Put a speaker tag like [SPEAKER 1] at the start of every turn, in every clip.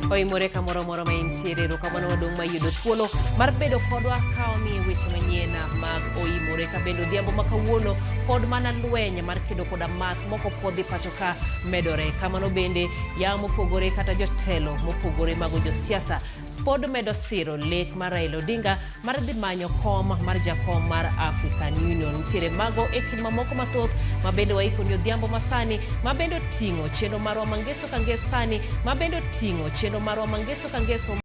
[SPEAKER 1] Oimore kamoro amora ma intiere, erokamano maduong' ma yudo thuolo mar bedo kodwa ka wamiye weche manyien mag Oimore. Ka bende odhiambo ma kawuono pod mana lweny mar kedo koda math moko puodhi pacho ka medore. Kamano bende yawo mopogore kata jotelo mopogore mago josiasa pod medo siro lek mar Raila Odinga mar dhi manyo kom mar jakom mar African Union. Nitiere mago e kind mamoko mathoth ma bende waikoni odhiambo masani ma bende oting'o chenro marwa mangeso ka ngeso sani ma bende oting'o chenro marwa mangeso ka ngeso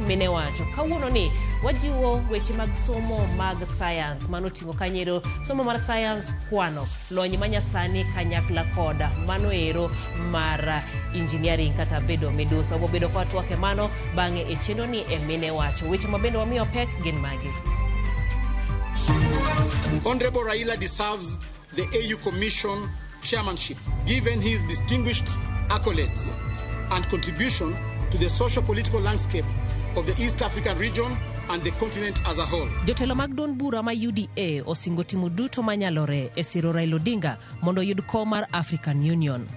[SPEAKER 1] mine wacho. Kawuono ni wajiwo weche mag somo mag science mano oting'o kanyero somo mar science kwano lony manyasani kanyakla koda mano ero mar engineering kata bedo midusa. Wabobedo ka watwak e mano bang'e e chenro ni e mine wacho. Weche ma bende wamiyo pek gin magi.
[SPEAKER 2] Honorable Raila deserves the AU Commission chairmanship, given his distinguished accolades and contribution to the socio-political landscape of the East African region and the continent as a whole.
[SPEAKER 1] Jotelo mag duond bura ma UDA osingo timo duto manyalore e siro Raila Odinga mondo oyud kom mar African Union.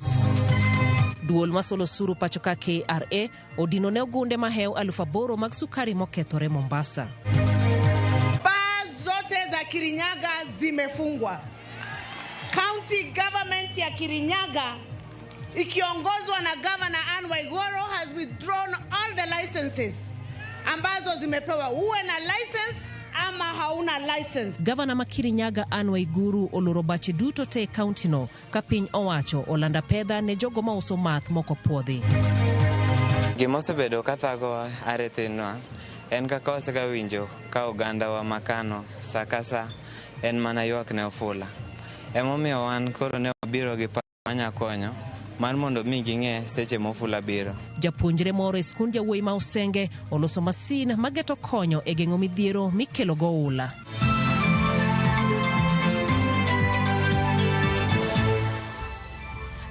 [SPEAKER 1] Duol masolo osuru pacho ka KRA odino ne ogunde mahew 8,000 mag sukari mokethore Mombasa.
[SPEAKER 3] Baa zote za Kirinyaga zimefungwa. County government ya Kirinyaga ikiongozwa na Governor Anne Waiguru has withdrawn all the licenses ambazo zimepewa, uwe na license ama hauna license.
[SPEAKER 1] Gavana ma Kirinyaga Anne Waiguru oloro bache duto te e kauntino ka piny owacho olando apedha ne jogo mauso math mok opuodhi.
[SPEAKER 4] Gima osebedo ka thagowa are thinwa en kaka wasega winjo ka ogandawa ma Kano sa ka sa en mana ywak ne ofula. Emomiyo wan koro ne wabiro gi paro manya konyo mar mondo mi ging'e seche ma ofula biro.
[SPEAKER 1] Japuonjre moro e skund jawuoyi ma Usenge oloso masin mageto konyo e geng'o midhiero mikelo go oula.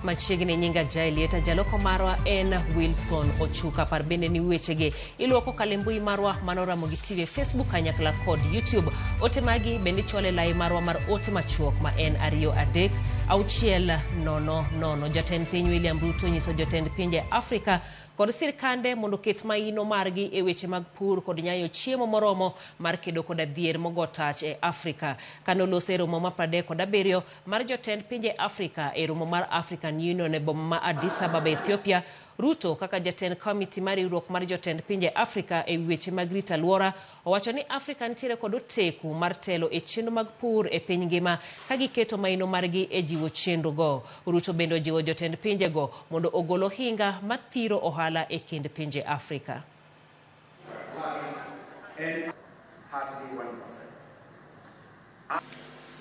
[SPEAKER 1] Machiegni nyinga Jaelieta, jaloko marwa en Wilson Ochuka. Par bende ni wechege iluoko kale mbui marwa mano Ramogi TV e Facebook kanyakla kod YouTube. Ote magi bende ichwale lai marwa mar ote machuok ma en 23600. Jatend piny William Ruto nyiso jotend pinje Afrika kod sirkande mondo oket maino margi e weche mag pur kod nyayo chiemo moromo mar kedo koda dhier mogo tach e Afrika. Kane oloso e romo mar 37 mar jotend pinje Afrika e romo mar African Union e boma ma Addis Ababa, Ethiopia, Ruto kaka jatend komiti mar riwruok mar jotend pinje Afrika e weche mag rito alwora owacho ni Afrika nitiere kod oteku mar telo e chenro mag pur e piny ngima ka giketo maino margi e jiwo chenro go. Ruto bende ojiwo jotend pinjego mondo ogol ohinga mathiro ohala e kind pinje Afrika.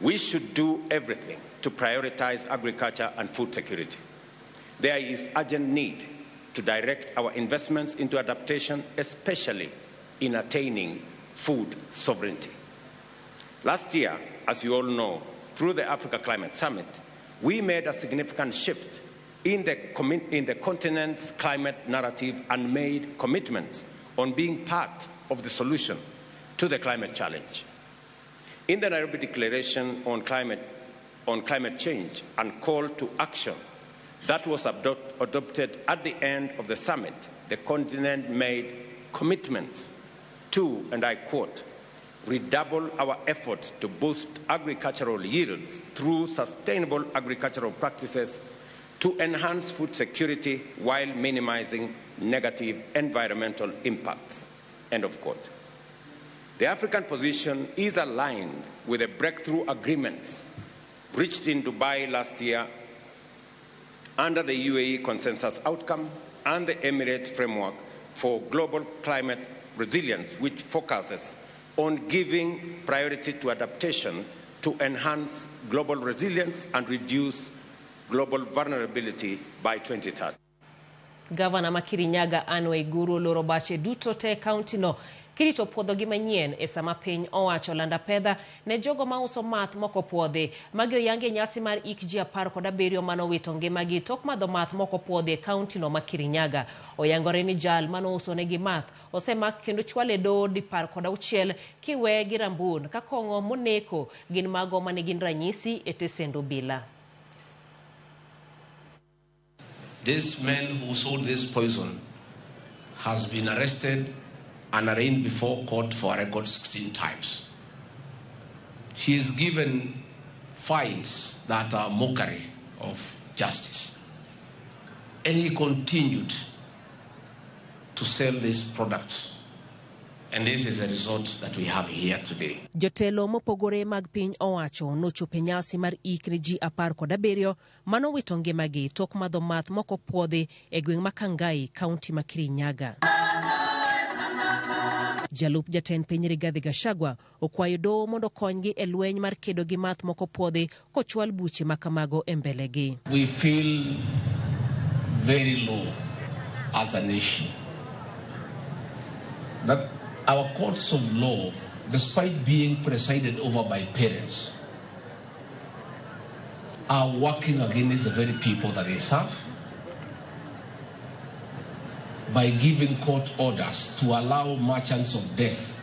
[SPEAKER 5] We should do everything to prioritize agriculture and food security. There is urgent need to direct our investments into adaptation, especially in attaining food sovereignty. Last year, as you all know, through the Africa Climate Summit, we made a significant shift in the continent's climate narrative and made commitments on being part of the solution to the climate challenge. In the Nairobi Declaration on climate change and call to action that was adopted at the end of the summit, the continent made commitments to, and I quote, redouble our efforts to boost agricultural yields through sustainable agricultural practices to enhance food security while minimizing negative environmental impacts, end of quote. The African position is aligned with the breakthrough agreements reached in Dubai last year under the UAE consensus outcome and the Emirates framework for global climate resilience, which focuses on giving priority to adaptation to enhance global resilience and reduce global vulnerability by 2030.
[SPEAKER 1] Gavana ma Kirinyaga Anne Waiguru oloro bache duto te e kaunti no kirito puodhogi manyien e sama piny owacho olando apedha ne jogo mauso math mok opuodhi. Magi oyangi e nyasi mar ik ji 17 manowito ngimagi tok madho math mok opuodhi e kaunti no ma Kirinyaga. Oyangore ni jal manouso negi math osemak kendo chwale e doho dipar kod auchiel kiweye gi rambun ka kong'o moneko gin mago manigin ranyisi e tesend obila.
[SPEAKER 6] These men who sold this poison has been arrested and arraigned before court for a record 16 times. She is given fines that are mockery of justice. And he continued to sell these products. And this is the result that we have here today.
[SPEAKER 1] Jotelo mopogore mag piny owacho nochopo e nyasi mar ik ne ji 17 manowito ngimagi tok madho math mok opuodhi e gweng' ma Kangai, kaunti ma Kirinyaga. Jalup jatend piny Rigathi Gachagua okwayo doho mondo okonygi e lweny mar kedo gi math mok opuodhi kochwal buche ma kamago e mbelegi.
[SPEAKER 6] We feel very low as a nation that our courts of law, despite being presided over by parents, are working against the very people that they serve by giving court orders to allow merchants of death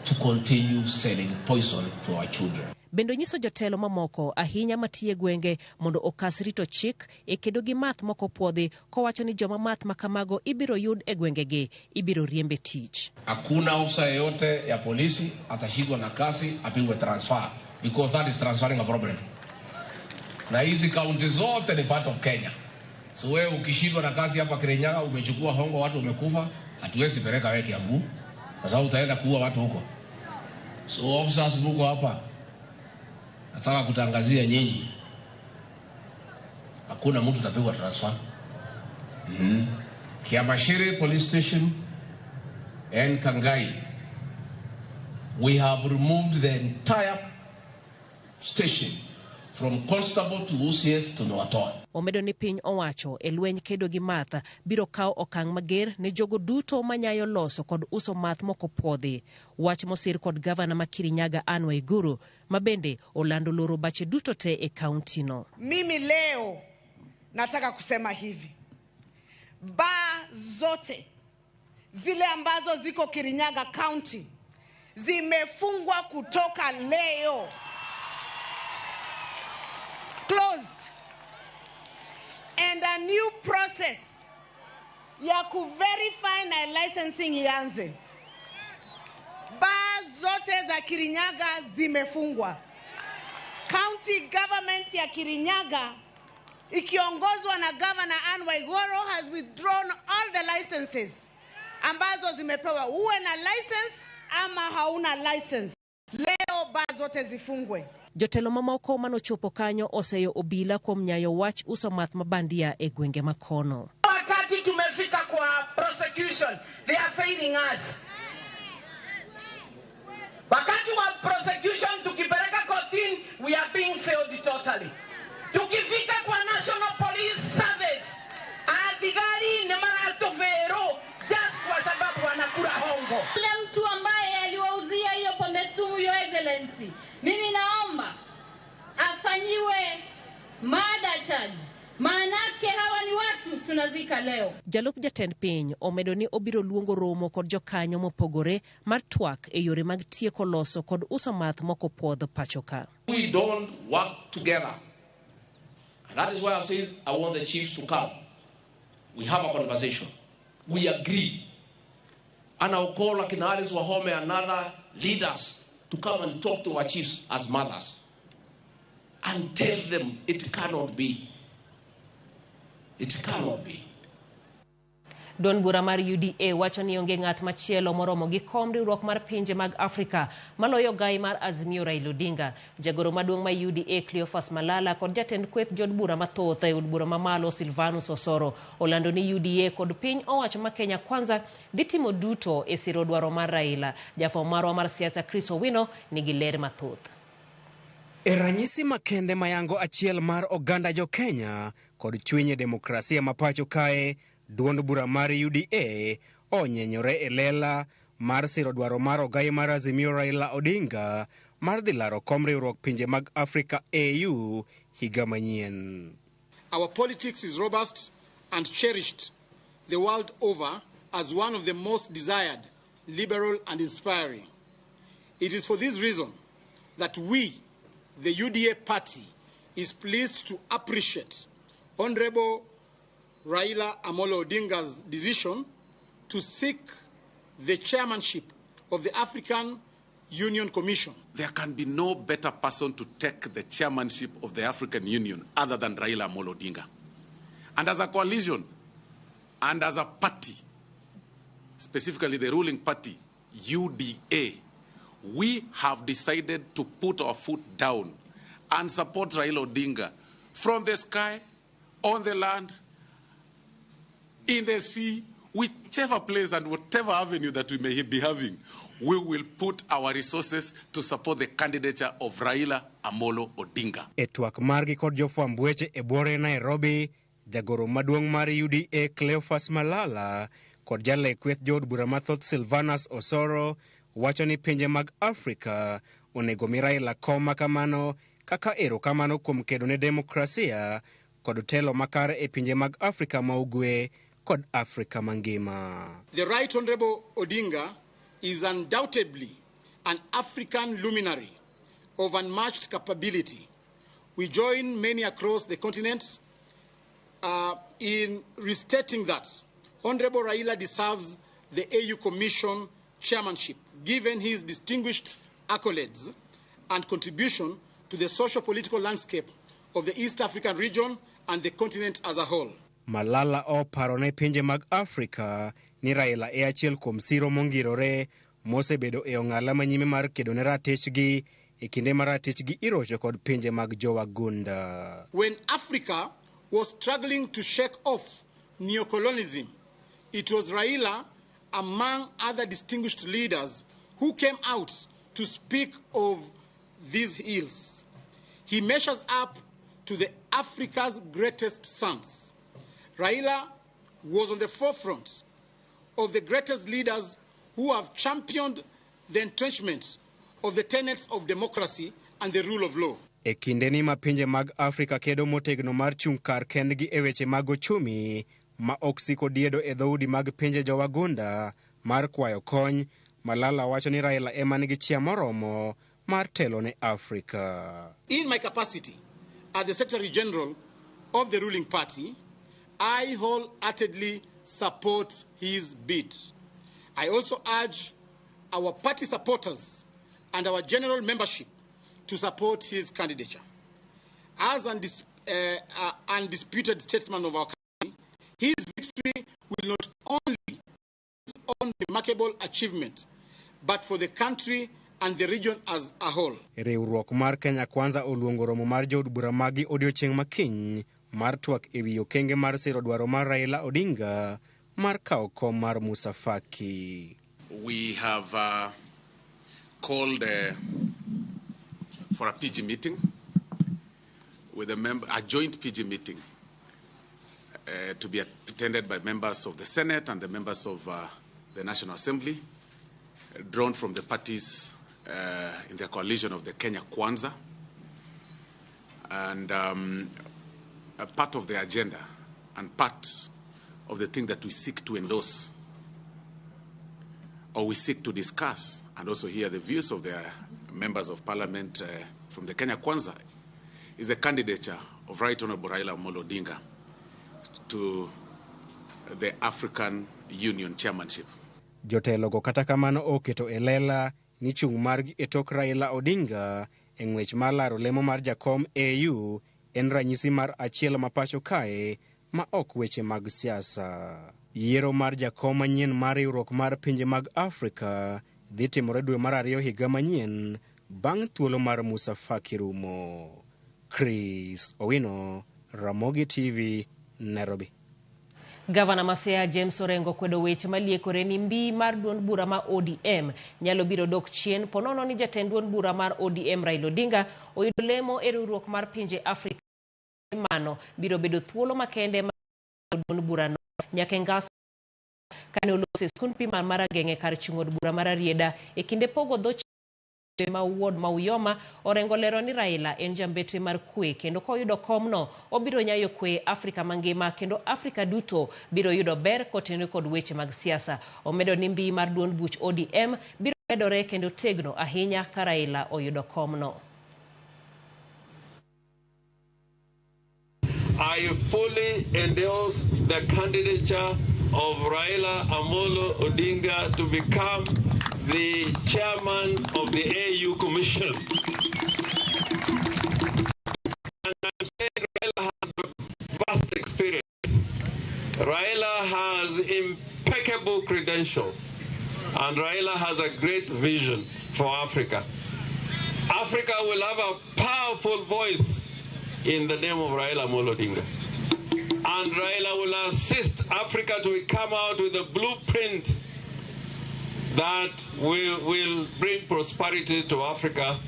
[SPEAKER 6] to continue selling poison to our children.
[SPEAKER 1] Bende onyiso jotelo mamoko ahinya matiyo e gwenge mondo okas rito chik e kedo gi math mok opuodhi kowacho ni joma math ma kamago ibiro yud e gwengegi ibiro riembe tich.
[SPEAKER 6] Hakuna ofisa yeyote ya polisi atashikwa na kazi apigwe transfer because that is transferring a problem. Na hizi kaunti zote ni part of Kenya. So wewe ukishikwa na kazi hapa Kirinyaga umechukua hongo watu wamekufa, hatuwezi peleka wewe Kiambu kwa sababu utaenda kuua watu huko. So officers muko hapa, nataka kutangazia nyinyi, hakuna mtu atapigwa transfer. Kiamashiri Police Station and Kangai, we have removed the entire station from constable to OCS to Noatoa.
[SPEAKER 1] Omedo ni piny owacho e lweny kedo gi math biro kawo okang' mager ne jogo duto manyayo loso kod uso math mok opuodhi. Wach mosir kod gavana ma Kirinyaga Anne Waiguru ma bende olando loro bache duto te e kaunti no.
[SPEAKER 3] Mimi leo nataka kusema hivi, baa zote zile ambazo ziko Kirinyaga County zimefungwa kutoka leo. Closed. And a new process ya kuverify na licensing ianze. Baa zote za Kirinyaga zimefungwa. County government ya Kirinyaga ikiongozwa na Governor Anne Waiguru has withdrawn all the licenses ambazo zimepewa. Uwe na license ama hauna license. Leo baa zote zifungwe.
[SPEAKER 1] Jotelo mamoko manochopo kanyo oseyo obila kuom nyayo wach uso math mabandia e gwenge makono.
[SPEAKER 7] Wakati tumefika kwa prosecution, they are failing us. Wakati wa prosecution tukipeleka kotini, we are being failed totally. Tukifika kwa National Police Service, athigari ni maratuvero just kwa sababu wanakula hongo.
[SPEAKER 8] Yule mtu ambaye aliwauzia hiyo pombe sumu, Your Excellency, mimi naomba afanyiwe murder charge. Maanake hawa ni watu tunazika leo.
[SPEAKER 1] Jalup jatend piny omedo ni obiro luongo romo kod jokanyo mopogore mar twak e yore mag tieko loso kod uso math mok opuodh pacho ka.
[SPEAKER 6] We don't work together. And that is why I said I want the chiefs to come. We have a conversation. We agree. And I'll call Akina Alice Wahome and other leaders to come and talk to our chiefs as mothers and tell them it cannot be. It cannot be.
[SPEAKER 1] Duond bura mar UDA wacho ni onge ng'at machielo moromo gi kom riwruok mar pinje mag Afrika maloyo gai mar Azimio Raila Odinga. Jagoro maduong' mar UDA Cleophas Malala kod jatend kweth jod bura mathoth e od bura mamalo Silvanus Osoro olando ni UDA kod piny owacho ma Kenya Kwanza dhi timo duto e siro dwaro mar Raila. Jafwambo marwa mar siasa Chris Owino nigi ler mathoth.
[SPEAKER 9] E ranyisi makende mayango achiel mar oganda jo Kenya kod chuny e demokrasia ma pacho kae, duond bura mar UDA onyenyore e lela mar siro dwaro mar ogai mar Azimio Raila Odinga mar dhi laro kom riwruok pinje mag Afrika AU higa manyien.
[SPEAKER 2] Our politics is robust and cherished the world over as one of the most desired, liberal and inspiring. It is for this reason that we, the UDA party, is pleased to appreciate Honorable Raila Amolo Odinga's decision to seek the chairmanship of the African Union Commission.
[SPEAKER 10] There can be no better person to take the chairmanship of the African Union other than Raila Amolo Odinga. And as a coalition, and as a party, specifically the ruling party, UDA, we have decided to put our foot down and support Raila Odinga from the sky, on the land, in the sea, whichever place and whatever avenue that we may be having, we will put our resources to support the candidature of Raila Amolo Odinga.
[SPEAKER 9] E twak margi kod jofwamb weche e buore Nairobi, jagoro maduong' mar UDA Cleophas Malala kod jale kweth jood bura mathoth Silvanus Osoro wacho ni pinje mag Afrika onego mi Raila kom makamano kaka erokamano kuom kedo ne demokrasia kod telo makare e pinje mag Afrika ma ugwe kod Afrika mangima.
[SPEAKER 2] The Right Honorable Odinga is undoubtedly an African luminary of unmatched capability. We join many across the continent in restating that Honorable Raila deserves the AU Commission chairmanship, given his distinguished accolades and contribution to the socio-political landscape of the East African region and the continent as a whole.
[SPEAKER 9] Malala oparo ne pinje mag Afrika ni Raila e achiel kuom siro mongirore mosebedo e ong'ala manyime mar kedo ne ratichgi e kinde ma ratichgi irocho kod pinje mag jowagunda.
[SPEAKER 2] When Africa was struggling to shake off neocolonialism, it was Raila, among other distinguished leaders, who came out to speak of these ills. He measures up to the Africa's greatest sons. Raila was on the forefront of the greatest leaders who have championed the entrenchment of the tenets of democracy and the rule of law.
[SPEAKER 9] E kindeni ma pinje mag Afrika kedo motegno mar chung' kar kendgi e weche mag ochumi ma ok siko diedo e dhoudi mag pinje jowagunda mar kwayo kony, Malala wacho ni Raila ema nigi chia moromo mar telo ne Afrika.
[SPEAKER 2] In my capacity as the Secretary General of the ruling party, I wholeheartedly support his bid. I also urge our party supporters and our general membership to support his candidature. As undisputed statesman of our country, his victory will not only be his own remarkable achievement, but for the country and the region as a whole.
[SPEAKER 9] Riwruok mar Kenya Kwanza oluongo romo mar jood bura magi odiochieng' makiny mar twak ewi okenge mar siro dwaro mar Raila Odinga mar kawo kom mar Musa Faki.
[SPEAKER 10] We have called for a PG meeting with a joint PG meeting to be attended by members of the Senate and the members of the National Assembly, drawn from the parties in the coalition of the Kenya Kwanza. And a part of the agenda and part of the thing that we seek to endorse or we seek to discuss and also hear the views of the members of parliament from the Kenya Kwanza is the candidature of Right Honorable Raila Amolo Odinga to the African Union chairmanship.
[SPEAKER 9] Jotelogo kata kamano oketo e lela ni chung' margi e tok Raila Odinga e ng'wech mar laro lemo mar jakom AU en ranyisi mar achiel ma pacho kae ma ok weche mag siasa. Yiero mar jakom manyien mar riwruok mar pinje mag Afrika dhi timore dwe mar ariyo higa manyien bang' thuolo mar Musa Faki rumo. Chris Owino, Ramogi TV, Nairobi.
[SPEAKER 1] Gavana ma Siaya James Orengo kwedo weche maliekore ni mbi mar duond bura ma ODM nyalo biro dok chien ponono ni jatend duond bura mar ODM Raila Odinga oyudo lemo e riwruok mar pinje Afrika. Mano biro bedo thuolo makende mar duond burano nyaka e ngas kane oloso e skund pi mar Marageng'e kar chung' od bura mar Rarieda e kinde pogo dho ma wuod ma Uyoma. Orengo lero ni Raila en jambetre mar kwe kendo koyudo komno obiro nyayo kwe Afrika mangima kendo Afrika duto biro yudo ber kotenore kod weche mag siasa. Omedo ni mbi mar duond buch ODM biro medore kendo tegno ahinya ka Raila oyudo komno.
[SPEAKER 11] I fully endorse the candidature of Raila Amolo Odinga to become the chairman of the AU Commission. And I'm saying Raila has vast experience. Raila has impeccable credentials. And Raila has a great vision for Africa. Africa will have a powerful voice in the name of Raila Amolo Odinga. And Raila will assist Africa to come out with a blueprint that will bring prosperity to Africa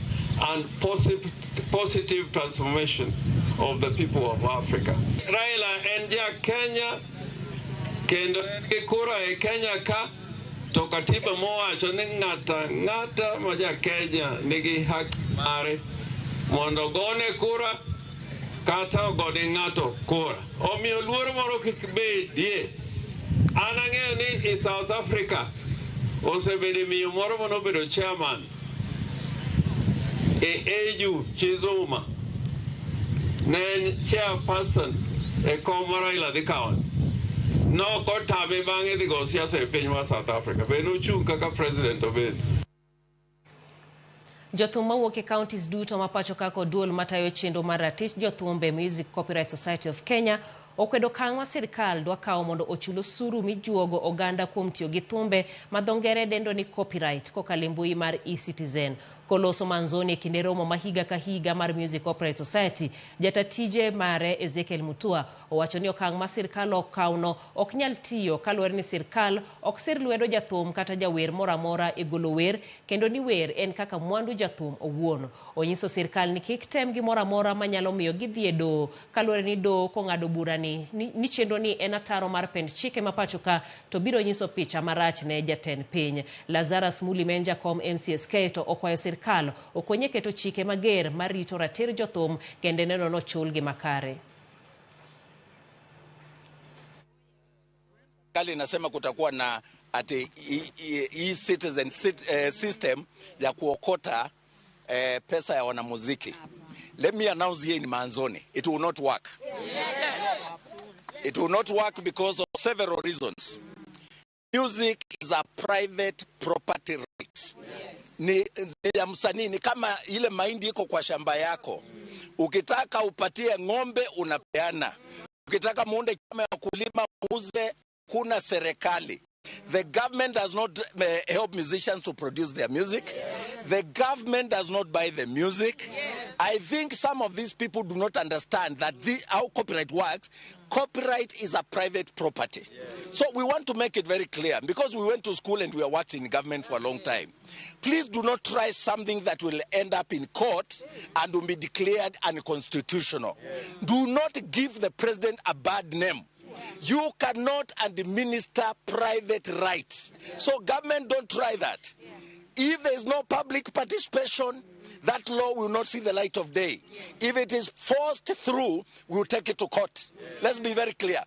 [SPEAKER 11] and positive transformation of the people of Africa. Raila en ja Kenya kendo gi kura e Kenya ka to katiba mowacho ni ng'ata ng'ata ma ja Kenya nigi haki mare mondo ogone kura kata ogone ng'ato kura. Omiyo luoro moro kik bedie. An ang'eyo ni i South Africa osebedo miyo moro manobedo chairman e AU Chizuma ne en chairperson e kom ma Raila dhi kawo. Nokotame bang'e dhi go siasa e piny mar South Africa. Be nochung' kaka president obed.
[SPEAKER 1] Jothum mawuok e counties duto ma pacho ka kod duol matayo chenro mar ratich jothumbe Music Copyright Society of Kenya okwedo okang' ma sirkal dwa kawo mondo ochul osuru mijuogo oganda kuom tiyo gi thumbe ma dho ngere dendo ni copyright kokalo e mbui mar eCitizen. Koloso Manzoni e kinde romo ma higa ka higa mar Music Copyright Society, jata tije mare Ezekiel Mutua owacho ni okang' ma sirkal okawno ok nyal tiyo kaluwore ni sirkal ok sir lwedo jathum kata jawer moro amora e golo wer kendo ni wer en kaka mwandu jathum owuon. Onyiso sirkal ni kik tem gimoro amora manyalo miyo gidhi e doho kaluwore ni doho kong'ado bura ni, ni chenro ni en ataro mar pend chike ma pacho ka to biro nyiso picha marach ne jatend piny. Lazarus Muli ma en jakom MCSK to okwayo sirkal okonye keto chike mager mar rito ratir jothum kendo neno nochulgi makare.
[SPEAKER 12] Serikali inasema kutakuwa na ati e-citizen system ya kuokota pesa ya wanamuziki. Let me announce here in Manzoni, it will not work. Yes. It will not work because of several reasons. Music is a private property right. Yes. Ni ya msanii, ni kama ile mahindi iko kwa shamba yako. Ukitaka upatie ng'ombe unapeana. Ukitaka muunde chama ya kulima uuze, kuna serikali. The government does not help musicians to produce their music. Yes. The government does not buy the music. Yes. I think some of these people do not understand that how copyright works. Copyright is a private property. Yes. So we want to make it very clear, because we went to school and we are working in government for a long time. Please do not try something that will end up in court and will be declared unconstitutional. Yes. Do not give the president a bad name. You cannot administer private rights. So government, don't try that. If there is no public participation, that law will not see the light of day. If it is forced through, we will take it to court. Let's be very clear.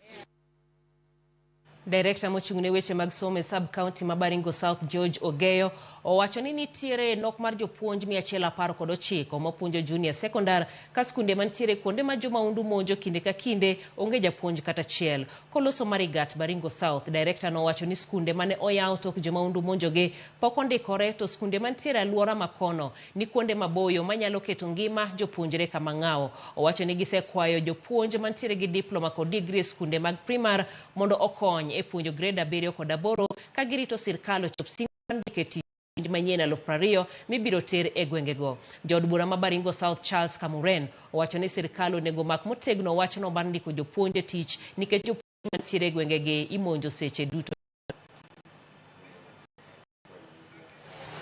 [SPEAKER 1] Director mochung' ne weche mag somo e sub-county ma Baringo South George Ogeyo owacho ni nitiere nok mar jopuonj 119 mapuonjo junior secondary ka skunde mantiere kuonde ma jomahundu monjo kinde ka kinde onge japuonj kata achiel. Koloso Marigat Baringo South, director nowacho ni skunde mane oyaw tok jomahundu monjogi pok ondikore to skunde mantiere aluora makono ni kuonde maboyo manyalo keto ngima jopuonjre kama ng'awo. Owacho ni gisekwayo jopuonj mantiere gi diploma kod degree e skunde mag primar mondo okony e puonjo grade 7 kod 8 ka girito sirkal ochop singo mar ndiko e tich manyien 20,000 mibiro ter e gwengego. Jaod bura ma Baringo South Charles Kamuren owacho ni sirkal onego mak motegno wachno mar ndiko jopuonj e tich nikech jopuonj mantiere e gwengegi imonjo seche duto.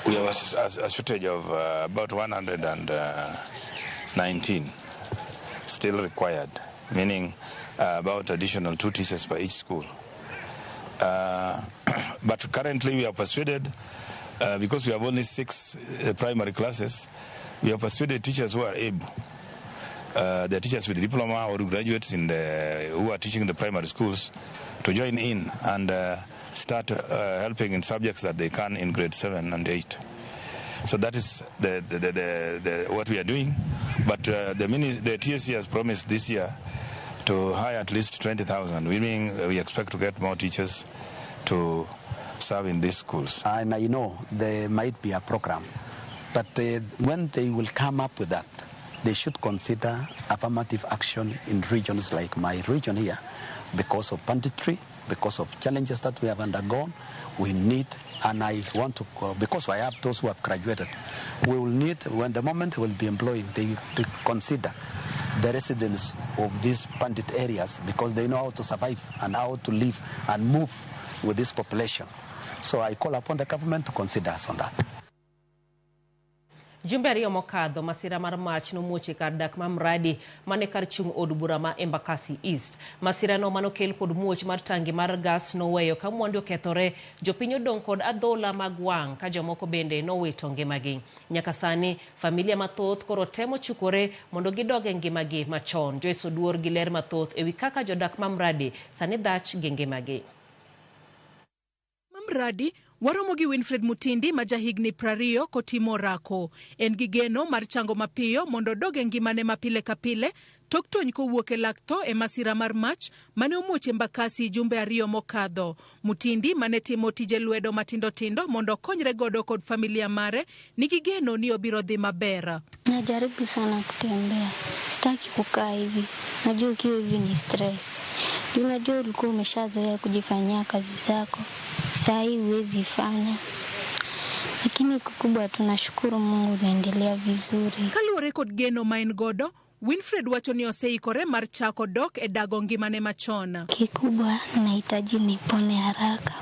[SPEAKER 13] We have a shortage of about 119 still required, meaning about additional 2 teachers per each school. But currently we are persuaded, because we have only 6 primary classes, we have persuaded teachers who are able, the teachers with diploma or graduates who are teaching in the primary schools, to join in and start helping in subjects that they can in grade 7 and 8. So that is the what we are doing. But the TSC has promised this year to hire at least 20,000, meaning we expect to get more teachers to serve in these schools.
[SPEAKER 14] And I know there might be a program, but when they will come up with that, they should consider affirmative action in regions like my region here, because of banditry, because of challenges that we have undergone. We need, and I want to, because I have those who have graduated, we will need, when the moment will be employing, they consider the residents of these bandit areas, because they know how to survive and how to live and move with this population. So I call upon the government to consider us on that.
[SPEAKER 1] Jumbe ariyo mokadho, masira mar mach nomuoch e kar dak ma Mradi mane kar chung' od bura ma Embakasi East. Masirano manokel kod muoch mar tangi mar gas noweyo ka mwandu okethore, jopiny odong' kod adhola mag wang' ka jomoko bende nowito ngimagi. Nyaka sani, familia mathoth koro temo chukore mondo gidog e ngimagi machon. Joyce Oduor gi ler mathoth ewi kaka jodak ma Mradi sani dhach gi ngimagi.
[SPEAKER 15] Mradi waromo gi Winfred Mutindi ma jahigni 20 kotimo orako. En gi geno mar chango mapiyo mondo odog e ngimane ma pile ka pile tok tony kowuok e lak tho e masira mar mach mane omuoch Embakasi jumbe 2 mokadho. Mutindi mane timo tije lwedo matindo tindo mondo okonyre godo kod familia mare nigi geno ni obiro dhi maber.
[SPEAKER 16] Najaribu sana kutembea, sitaki kukaa hivi, najua ukiwa hivi ni stress. Unajua ulikuwa umeshazoea kujifanyia kazi zako, saa hii huwezi fanya. Lakini kikubwa tunashukuru Mungu naendelea vizuri.
[SPEAKER 15] Kaluwore kod geno ma en godo, Winfred wacho ni oseikore mar chako dok e dago ngimane machon.
[SPEAKER 16] Kikubwa nahitaji nipone haraka,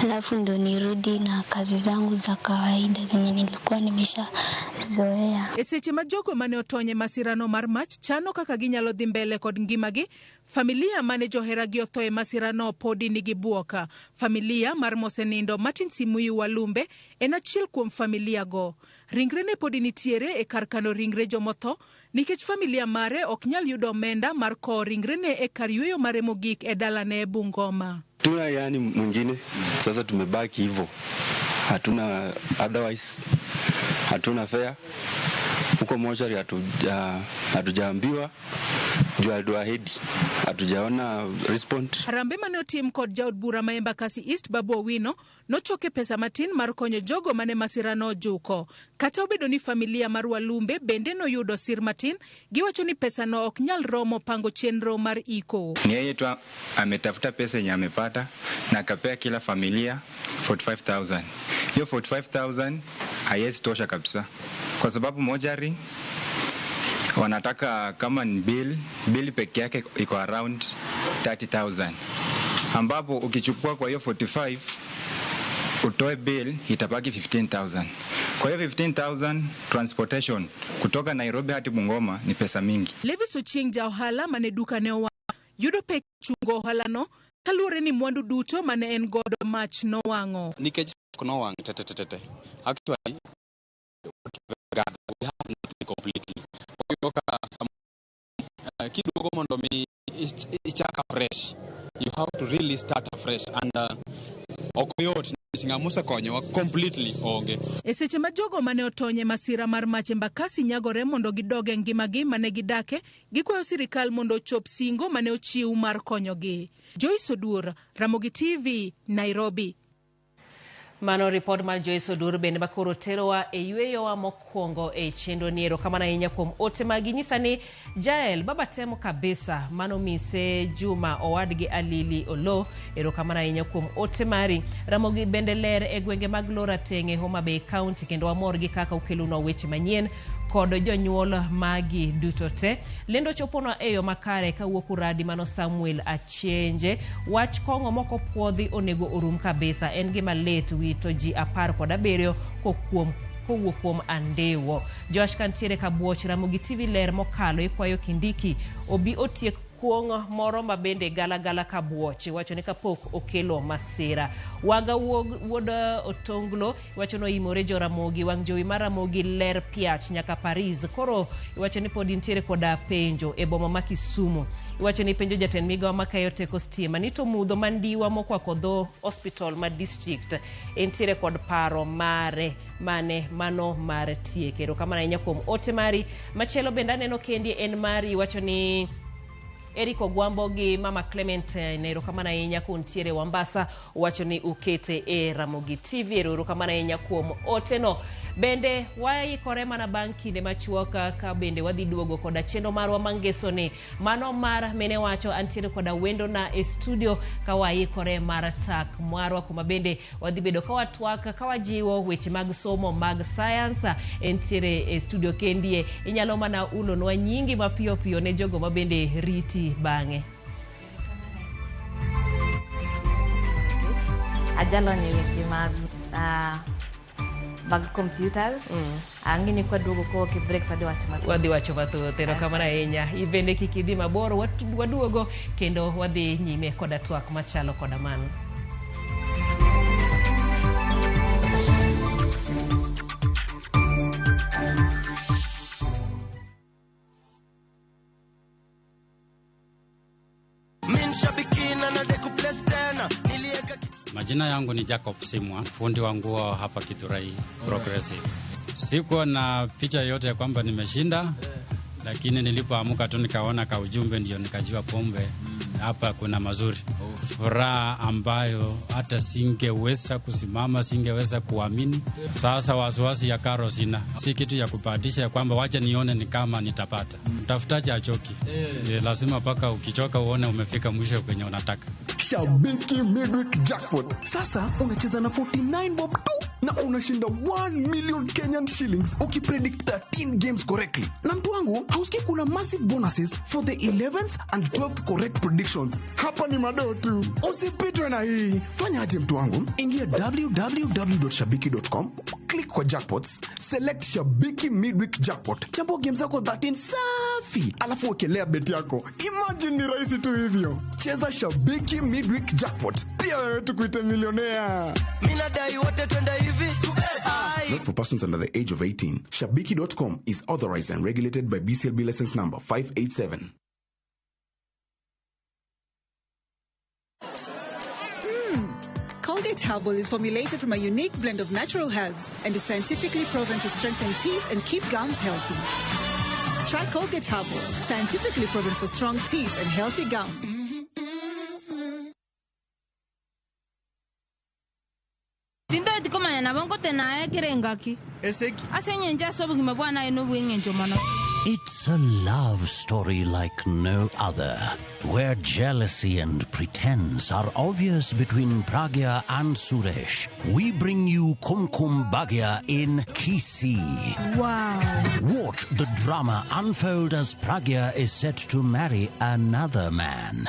[SPEAKER 16] alafu ndo nirudi na kazi zangu za kawaida zenye nilikuwa nimeshazoea.
[SPEAKER 15] E seche ma jogo mane otony e masirano mar mach chano kaka ginyalo dhi mbele kod ngimagi, familia mane joheragi otho e masirano podi nigi buok. Familia mar mosenindo Martin Simuyu Walumbe en achiel kuom familia go. Ringrene podi nitiere e kar kano ringre jomotho nikech familia mare ok nyal yudo omenda mar kowo ringrene e kar yweyo mare mogik e dalane Bungoma.
[SPEAKER 17] Tuna yani mwingine sasa tumebaki hivyo, hatuna otherwise, hatuna fare huko mochari, hatujaambiwa juu hatuahidi, hatujaona respond.
[SPEAKER 15] Harambe mane otim kod jaod bura ma Embakasi East Babu Owino nochoke pesa matin mar konyo jogo mane masirano ojuko. Kata obedo ni familia mar Walumbe bende noyudo sir matin, giwacho ni pesano ok nyal romo pango chenro mar iko.
[SPEAKER 18] Ni yeye tu ametafuta pesa yenye amepata na akapea kila familia 45,000. Hiyo 45,000 haiwezi tosha kabisa, kwa sababu mojari wanataka kama ni bill peke yake iko around 30,000, ambapo ukichukua kwa hiyo 45 utoe bill itabaki 15,000. Kwa hiyo 15,000 transportation kutoka Nairobi hadi Bungoma ni pesa mingi.
[SPEAKER 15] Levis Ochieng ja ohala mane duka ne owang' yudo pek chungo ohalano kaluwore ni mwandu duto mane en godo mach nowang'o.
[SPEAKER 19] Nikech nowang' tete actually we have nothing completely. Oyudo ka kiduogo mondo mi ichak afresh, you have to really start afresh and ok yot nikech ng'ama osekonyowa completely onge.
[SPEAKER 15] E seche ma jogo mane otony e masira mar mach Embakasi nyagore mondo gidog e ngimagi mane gidake, gikwayo sirikal mondo ochop singo mane ochiw mar konyogi. Joyce Oduor, Ramogi TV, Nairobi.
[SPEAKER 1] Mano ripot mar Joyce Oduor bende makoro terowa e yweyowa mokwongo e chenro ni. Erokamano ahinya kuom ote magi. Nyisa ni Jael baba temo kabisa, mano mise Juma owadgi Alili Olo. Erokamano ahinya kuom ote mari. Ramogi bende ler e gwenge mag Lora Tenge, Homa Bay County, kendo wamor gi kaka ukelonwa weche manyien kod jonyuol magi duto te. Lendo choponwa e yo makare kawuok Uradi mano Samuel Achenje. Wach kong'o moko puodhi onego orum kabisa, en gima lit wito ji 17 kowuok kuom Andewo. Josh kantiere kabuoch Ramogi TV ler mokalo ikwayo Kindiki obi otiek kuong' moro ma bende galagala kabuoch, iwacho ni kapok okelo masira. Waga wuod Otonglo iwacho ni oimore jo Ramogi, wang' jowi mar Ramogi ler piach nyaka Paris. Koro iwacho ni pod nitiere koda penjo e boma ma Kisumu. Iwacho ni penjo jatend migawo makayo teko stima ni to mudho mandiwa mokwako dho hospital ma district entiere kod paro mare mane mano mar tieko. Erokamano ahinya kuom ote mari. Machielo bende aneno kendi en mari, iwacho ni Eric Ogwambo gi Mama Clementine, erokamano ahinya kuntiere Wambasa, wacho ni ukete e Ramogi TV. Erokamano ahinya kuom oteno. Bende waikore mana bang' kinde machuok ka bende wadhi duogo koda chenro marwa mangesoni mano mar mine wacho. Antiere koda wendona e studio ka waikore mar tak marwa, kuma bende wadhi bedo ka watwak ka wajiwo weche mag somo mag science. Entiere e studio kendie, inyalo mana ulonwa nyingi mapiyo piyo ne jogo ma bende riti bang'e.
[SPEAKER 20] Ajalony e weche mag computers. Ang'e ni kwaduogo kowuok e break, wadhi wacho mathoth.
[SPEAKER 1] Wadhi wacho mathoth. Erokamano ahinya. Ibende kik idhi mabor, waduogo kendo wadhi nyime koda twak machalo koda mano.
[SPEAKER 21] Majina yangu ni Jacob Simwa, fundi wa nguo hapa Githurai Progressive. Sikuwa na picha yoyote ya kwamba nimeshinda, lakini nilipoamka tu nikaona ka ujumbe, ndio nikajua pombe hapa kuna mazuri. Furaha ambayo hata singeweza kusimama, singeweza kuamini. Sasa wasiwasi ya karo sina, si kitu ya kubahatisha ya kwamba wacha nione ni kama nitapata. Mtafutaji achoki, lazima mpaka ukichoka uone umefika mwisho kwenye unataka.
[SPEAKER 22] Shabiki Midweek Jackpot. Sasa unacheza na 49 bob tu na unashinda 1 million Kenyan shillings ukipredict 13 games correctly. Na mtu wangu, hausikii kuna massive bonuses for the 11th and 12th correct predictions. Hapa ni madoo tu. Usipitwe na hii. Fanya aje mtu wangu? Ingia www.shabiki.com, click kwa jackpots, select Shabiki Midweek Jackpot. Chambua game zako 13 safi, alafu wekelea bet yako. Imagine ni rahisi tu hivyo. Cheza Shabiki Midweek Jackpot. Pia wewe tukuite milionea.
[SPEAKER 23] Minadai wote twende hivi.
[SPEAKER 22] Not for persons under the age of 18. Shabiki.com is authorized and regulated by BCLB license number 587.
[SPEAKER 24] Colgate Herbal is formulated from a unique blend of natural herbs and is scientifically proven to strengthen teeth and keep gums healthy. Try Colgate Herbal, scientifically proven for strong teeth and healthy gums.
[SPEAKER 25] Tindoeti komanya nabo ngotenaye kerengaki
[SPEAKER 23] eseki
[SPEAKER 25] ase eng'encho ase obogima bwanaye na obweng'encho mono.
[SPEAKER 26] It's a love story like no other, where jealousy and pretense are obvious between Pragya and Suresh. We bring you Kumkum Bhagya in Kisii.
[SPEAKER 25] Wow.
[SPEAKER 26] Watch the drama unfold as Pragya is set to marry another man.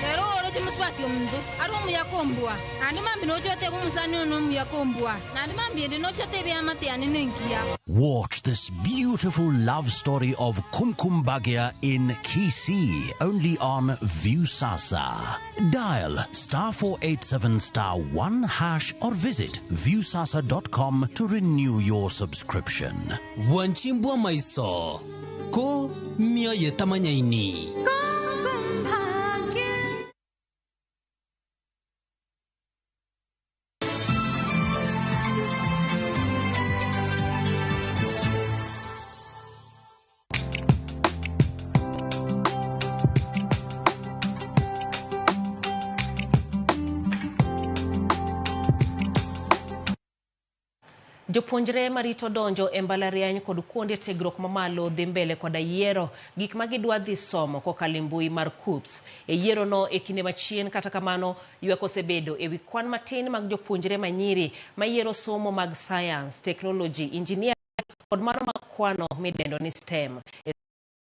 [SPEAKER 25] Ero oroche musubati omonto ari omuyaka ombua naende mambi nochotebi omusani ono omuyaka ombua naende mambi ende nochotebi amate yane nenkiya.
[SPEAKER 26] Watch this beautiful love story of Kumkum Bhagya in Kisii, only on Viusasa. Dial *487*1# or visit viusasa.com to renew your subscription.
[SPEAKER 27] Wanchimbwa maiso ko mioyo tamanyaini.
[SPEAKER 1] Jopuonjre marito donjo e mbalariany kod kuonde tiegruok mamalo dhi mbele koda yiero gik ma gidwa dhi somo kokalo e mbui mar KUCCPS. E yiero no e kinde machien, kata kamano, ywak osebedo ewi kwan matin mag jopuonjre manyiri mayiero somo mag science, technology, engineering kod mano mag kwano midendo ni STEM.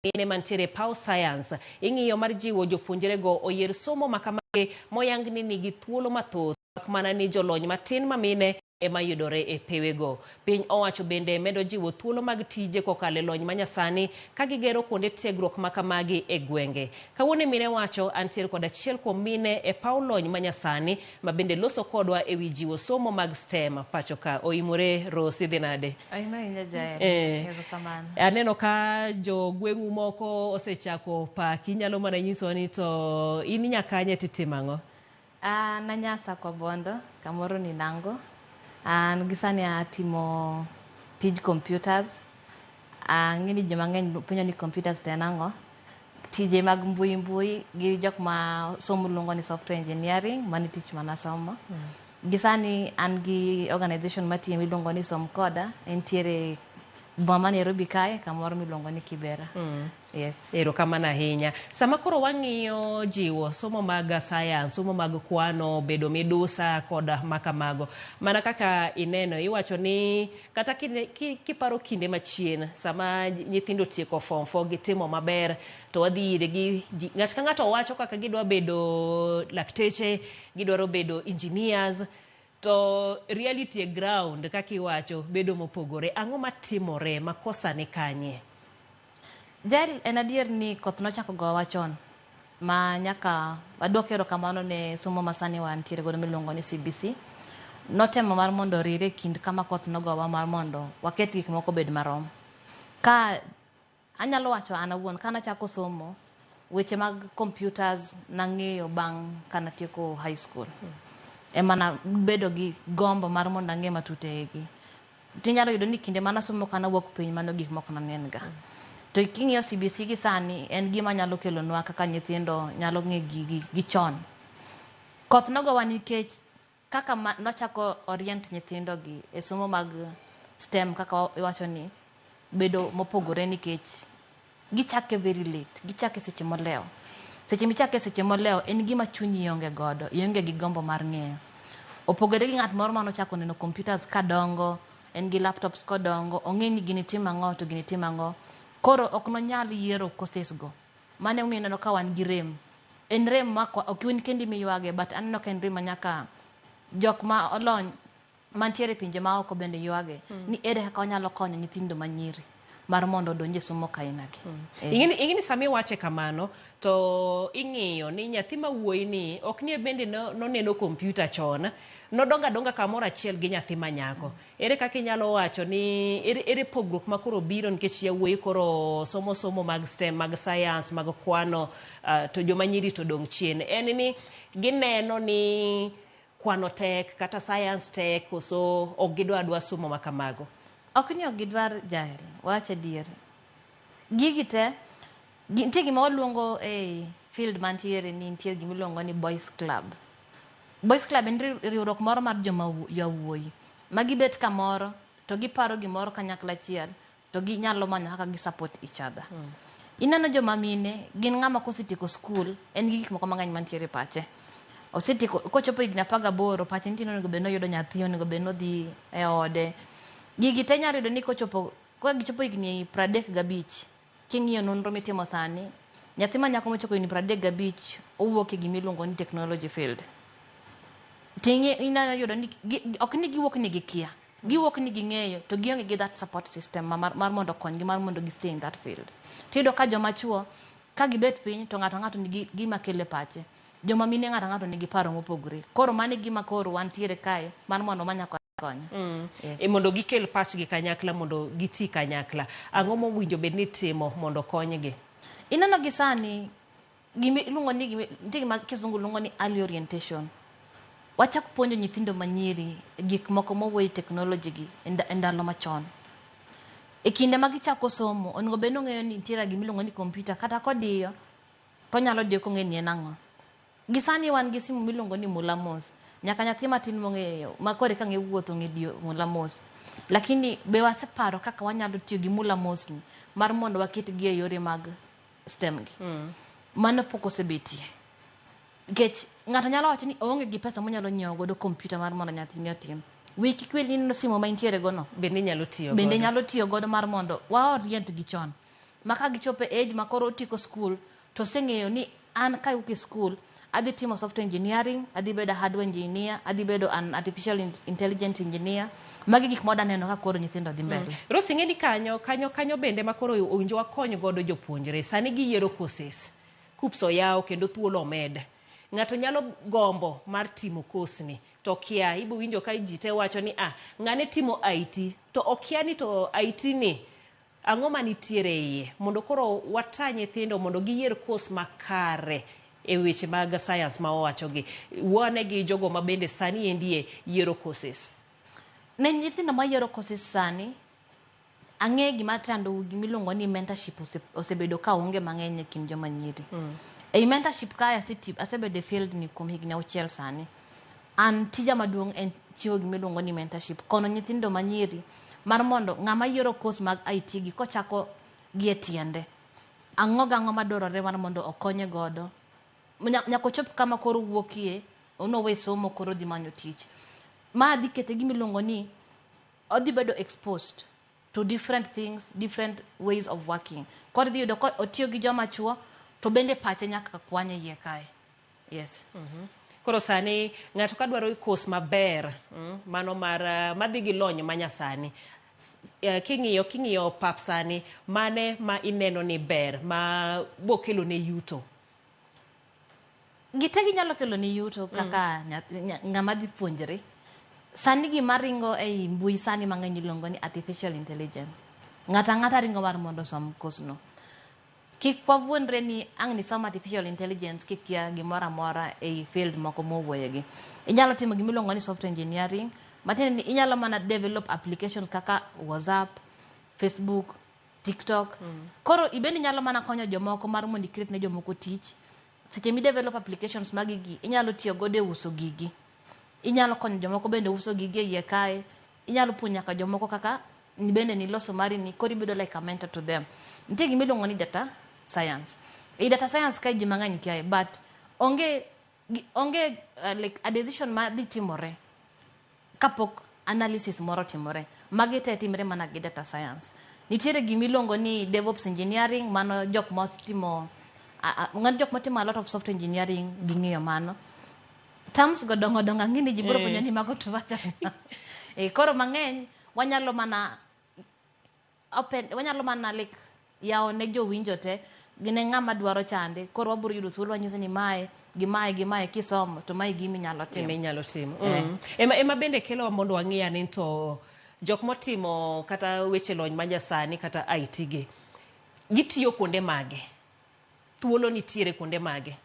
[SPEAKER 1] Mine mantiere paw science ing'iyo mar jiwo jopuonjrego oyier somo makamagi moyang ni nigi thuolo mathoth mak mana ni jolony matin mamine ema yudore e pewego. Piny owacho bende medo jiwo thuolo mag tije kokalo e lony manyasani ka gigero kuonde tiegruok makamagi e gwenge. Kawuono mine wacho antiere kod achiel kuom mine e paw lony manyasani ma bende loso kodwa ewi jiwo somo mag STEM pacho ka. Oimore Rose, idhi nade?
[SPEAKER 20] Oimore ahinya Jael. Erokamano.
[SPEAKER 1] Aneno ka jogweng'u moko osechako paki, inyalo mana nyisowa ni to in nyakanye titimo ang'o?
[SPEAKER 20] An Nanyasa kwa Bondo, kamoro ni Nango. An gi sani atimo tij computers. Ang'e ni ji mang'eny penjo ni computers to en ang'o. Tije mag mbui mbui gi jok ma somo luongo ni software engineering, mano e tich manasomo. Gi sani an gi organization matiyo miluongo ni Somkoda, entiere boma ma Nairobi kae, kamoro miluongo ni Kibera. Yes.
[SPEAKER 1] Erokamano ahinya. Sama koro wang'iyo jiwo somo mag science, somo mag kwano, bedo midusa kod makamago. Mana kaka ineno, iwacho ni kata kiparo kinde machien, sama nyithindo otieko form 4 gitimo maber, to wadhi irgi, ng'ato ka ng'ato wacho kaka gidwa bedo lakteche, gidwaro bedo engineers, to reality e ground kaka iwacho bedo mopogore. Ang'o matimore? Makosa ni kanye?
[SPEAKER 20] Jael, en adier ni koth nochako gowa chon ma nyaka waduok erokamano ne somo masani wantiere godo miluongo ni CBC. Notemo mar mondo orire kind kama koth nogowa mar mondo waket gik moko obed marom. Ka anyalo wacho an awuon, kanachako somo, weche mag computers nang'eyo bang' kanatieko high school. Ema nabedo gi gombo mar mondo ang'e matut e gi. Tinyalo yudo ni kinde manasomo kanawuok piny mano gik moko nanen ga. To king'iyo CBC gi sani en gima nyalo kelonwa kaka nyithindo nyalo ng'e gigi gi chon. Koth nogowa nikech kaka nochako orient nyithindo gi e somo mag STEM kaka iwacho ni bedo mopogore nikech gichake very late, gichake seche molewo. Seche michake seche molewo en gima chunyi ionge godo, ionge gi gombo mar ng'eyo. Opogore gi ng'at moro manochako neno computers kadongo, en gi laptops kodongo, ong'e ni gini timo ang'o to gini timo ang'o. Koro ok nonyal yiero courses go. Mano emomiyo ineno ka wan gi rem. En rem ma ok in kendi miywage, but aneno ka en rem ma nyaka jok ma olony mantiere e pinje maoko bende ywage. Ni ere kaka wanyalo konyo nyithindo manyiri mar mondo odonj e somo kainagi.
[SPEAKER 1] Ing'eni sama iwache kamano to ing'iyo ni nyathi ma wuoyi ni ok ni bende noneno kompyuta chon, nodongo adonga kamoro achiel gi nyathi ma nyako. Ere kaka inyalo wacho ni ere pogruok ma koro biro nikech yawuoyi koro somo somo mag STEM, mag science, mag kwano, to joma nyiri to dong' chien. En ni gineno ni kwano tek kata science tek, koso ok gidwa adwa somo ma kamago?
[SPEAKER 20] Ok ni ok gidwar, Jael, wach adier. Gigi te, nitie gima waluongo e field mantiere ni nitie gima iluongo ni boys club. Boys club en riwruok moro mar joma yawuoyi ma gibet kamoro to giparo gimoro kanyakla achiel to ginyalo manyo kaka gi support each other. Ineno joma mine gin ng'ama kosetieko school en gi gik moko mang'eny mantiere e pache. Osetieko kochopo higni 18 pache nitie ni onego bed ni oyudo nyathi, onego bed ni odhi e ode. Gigi te nyalo yudo ni kochopo ka gichopo higni 35 king'iyo nonro mitimo sani, nyathi ma nyako mochopo higni 35 owuok e gima iluongo ni technology field. Ting'i inyalo yudo ni ok ni giwuok ni gikia, giwuok ni ging'eyo to gionge gi that support system mar mondo okonygi mar mondo gi stay in that field. Tiyudo ka joma chuo ka gibet piny to ng'ato ng'ato nigi gima kelo e pache. Joma mine ng'ato ng'ato nigi paro mopogore. Koro mano e gima koro wantiere kae mar mondo wamany kaka konyo. Yes.
[SPEAKER 1] Mondo gikel pachgi kanyakla, mondo giti kanyakla. Ang'o mowinjo bed ni itimo mondo konygi?
[SPEAKER 20] Ineno gi sani gima iluongo ni nitie gima kisungu luongo ni early orientation. Wachak puonjo nyithindo manyiri gik moko mowuoyo e technology gi e ndalo machon. E kinde ma gichako somo, onego bed ni ong'eyo ni nitiere gima iluongo ni computer, kata kodiyo to onyalo diyo kong'eyo ni en ang'o. Gi sani wan gi simu miluongo ni mula mos. Nyaka nyathi matin mong'eyo, ma koro eka ng'e wuotho ong'e diyo mula mos. Lakini be waseparo kaka wanyalo tiyo gi mula mos ni mar mondo waket gi e yore mag STEM gi. Mano pok osebetie. Nikech ng'ato nyalo wacho ni oonge gi pesa monyalo nyiewo godo kompyuta mar mondo nyathine otim. Wiyi kik wil ni ineno simu ma intiere go no.
[SPEAKER 1] Bende nyalo tiyo
[SPEAKER 20] Bende
[SPEAKER 1] godo.
[SPEAKER 20] nyalo tiyo godo mar mondo wa orient gi chon. Ma ka gichopo e age ma koro otieko school to oseng'eyo ni an kawuok e school adhi timo software engineering, adhi bedo a hardware engineer, adhi bedo an artificial intelligence engineer. Magi gik ma wadwa neno ka koro nyithindo dhi mbele.
[SPEAKER 1] Rose, ing'e ni kanyo bende ma koro owinjo wakony godo jopuonjre. Sani giyiero courses. KUCCPS oyaw kendo thuolo omed. Ng'ato nyalo gombo mar timo course ni to kia, ibo winjo ka ji te wacho ni ng'ane timo IT to okia ni to IT ni ang'o manitiere iye, mondo koro wata nyithindo mondo giyier course makare e weche mag science ma wawachogi. Wane gi jogo ma bende sani endie yiero courses.
[SPEAKER 20] Ne nyithindo ma yiero courses sani, Ang'e gima chando gimiluongo ni mentorship osebedo ka onge mang'eny e kind joma nyiri. Ei mentorship kae asebedo e field ni kuom higni 6 sani. An tija maduong' en chiwo gimiluongo ni mentorship. Kono nyithindo manyiri mar mondo ng'ama yiero course mag IT gi kochako gi e tiende. Ang'o gang'o madwarore mar mondo okonye godo. Nyaka ochop kama koro wuokie, onowe somo koro dhi manyo tich. Ma dhi kete gimiluongo ni odhi bedo exposed to different things, different ways of working. Koro idhi yudo ko otiyo gi joma chuo to bende pache nyaka kwanye iye kae. Yes.
[SPEAKER 1] Koro sani ng'ato ka dwaro course maber, mano mar madhi gi lony manyasani, king'iyo pap sani, mane ma ineno ni ber ma bokelo ne yuto?
[SPEAKER 20] Gite ginyalo kelo ni yuto kaka ng'ama dhi puonjre. Sani gima ringo ei mbui sani mang'eny iluongo ni artificial intelligence. Ng'ato ang'ata ringo mar mondo osom course no. Kik wawuondre ni ang' nisom artificial intelligence kikia gimoro amora ei field moko mowuoyegi. Inyalo timo gimiluongo ni software engineering, matiende ni inyalo mana develop applications kaka WhatsApp, Facebook, TikTok. Koro ibende inyalo mana konyo jomoko mar mondo i create ne jomoko tich. Seche mi develop applications magi gi, inyalo tiyo godo e uso gigi. Inyalo konyo jomoko bende uso gigi e iye kae. Inyalo puonjo nyaka jomoko kaka ni bende niloso mari ni koro ibedo like a mentor to them. Nitie gima iluongo ni data science. Ei data science kae ji mang'eny kiaye, but onge like a decision ma dhi timore kapok analysis moro timore. Magi te timre mana gi data science. Nitiere gima iluongo ni DevOps engineering, mano jok motimo jok motimo a lot of software engineering ging'iyo mano. Terms go dongo dongo ang'e ni ji biro penjo ni mago to wacho. Koro mang'eny wanyalo mana open, wanyalo mana like yawo ne jowinjo te gine ng'ama dwaro chande koro wabiro yudo thuolo wanyiso ni mae gi mae gi mae kisomo to mae gima inyalo timo.
[SPEAKER 1] Gima inyalo timo. Ema bende kelowa mondo wang'i ane to jok motimo kata weche lony manyasani kata IT gi gitiyo kuonde mage? Thuolo nitiere kuonde mage?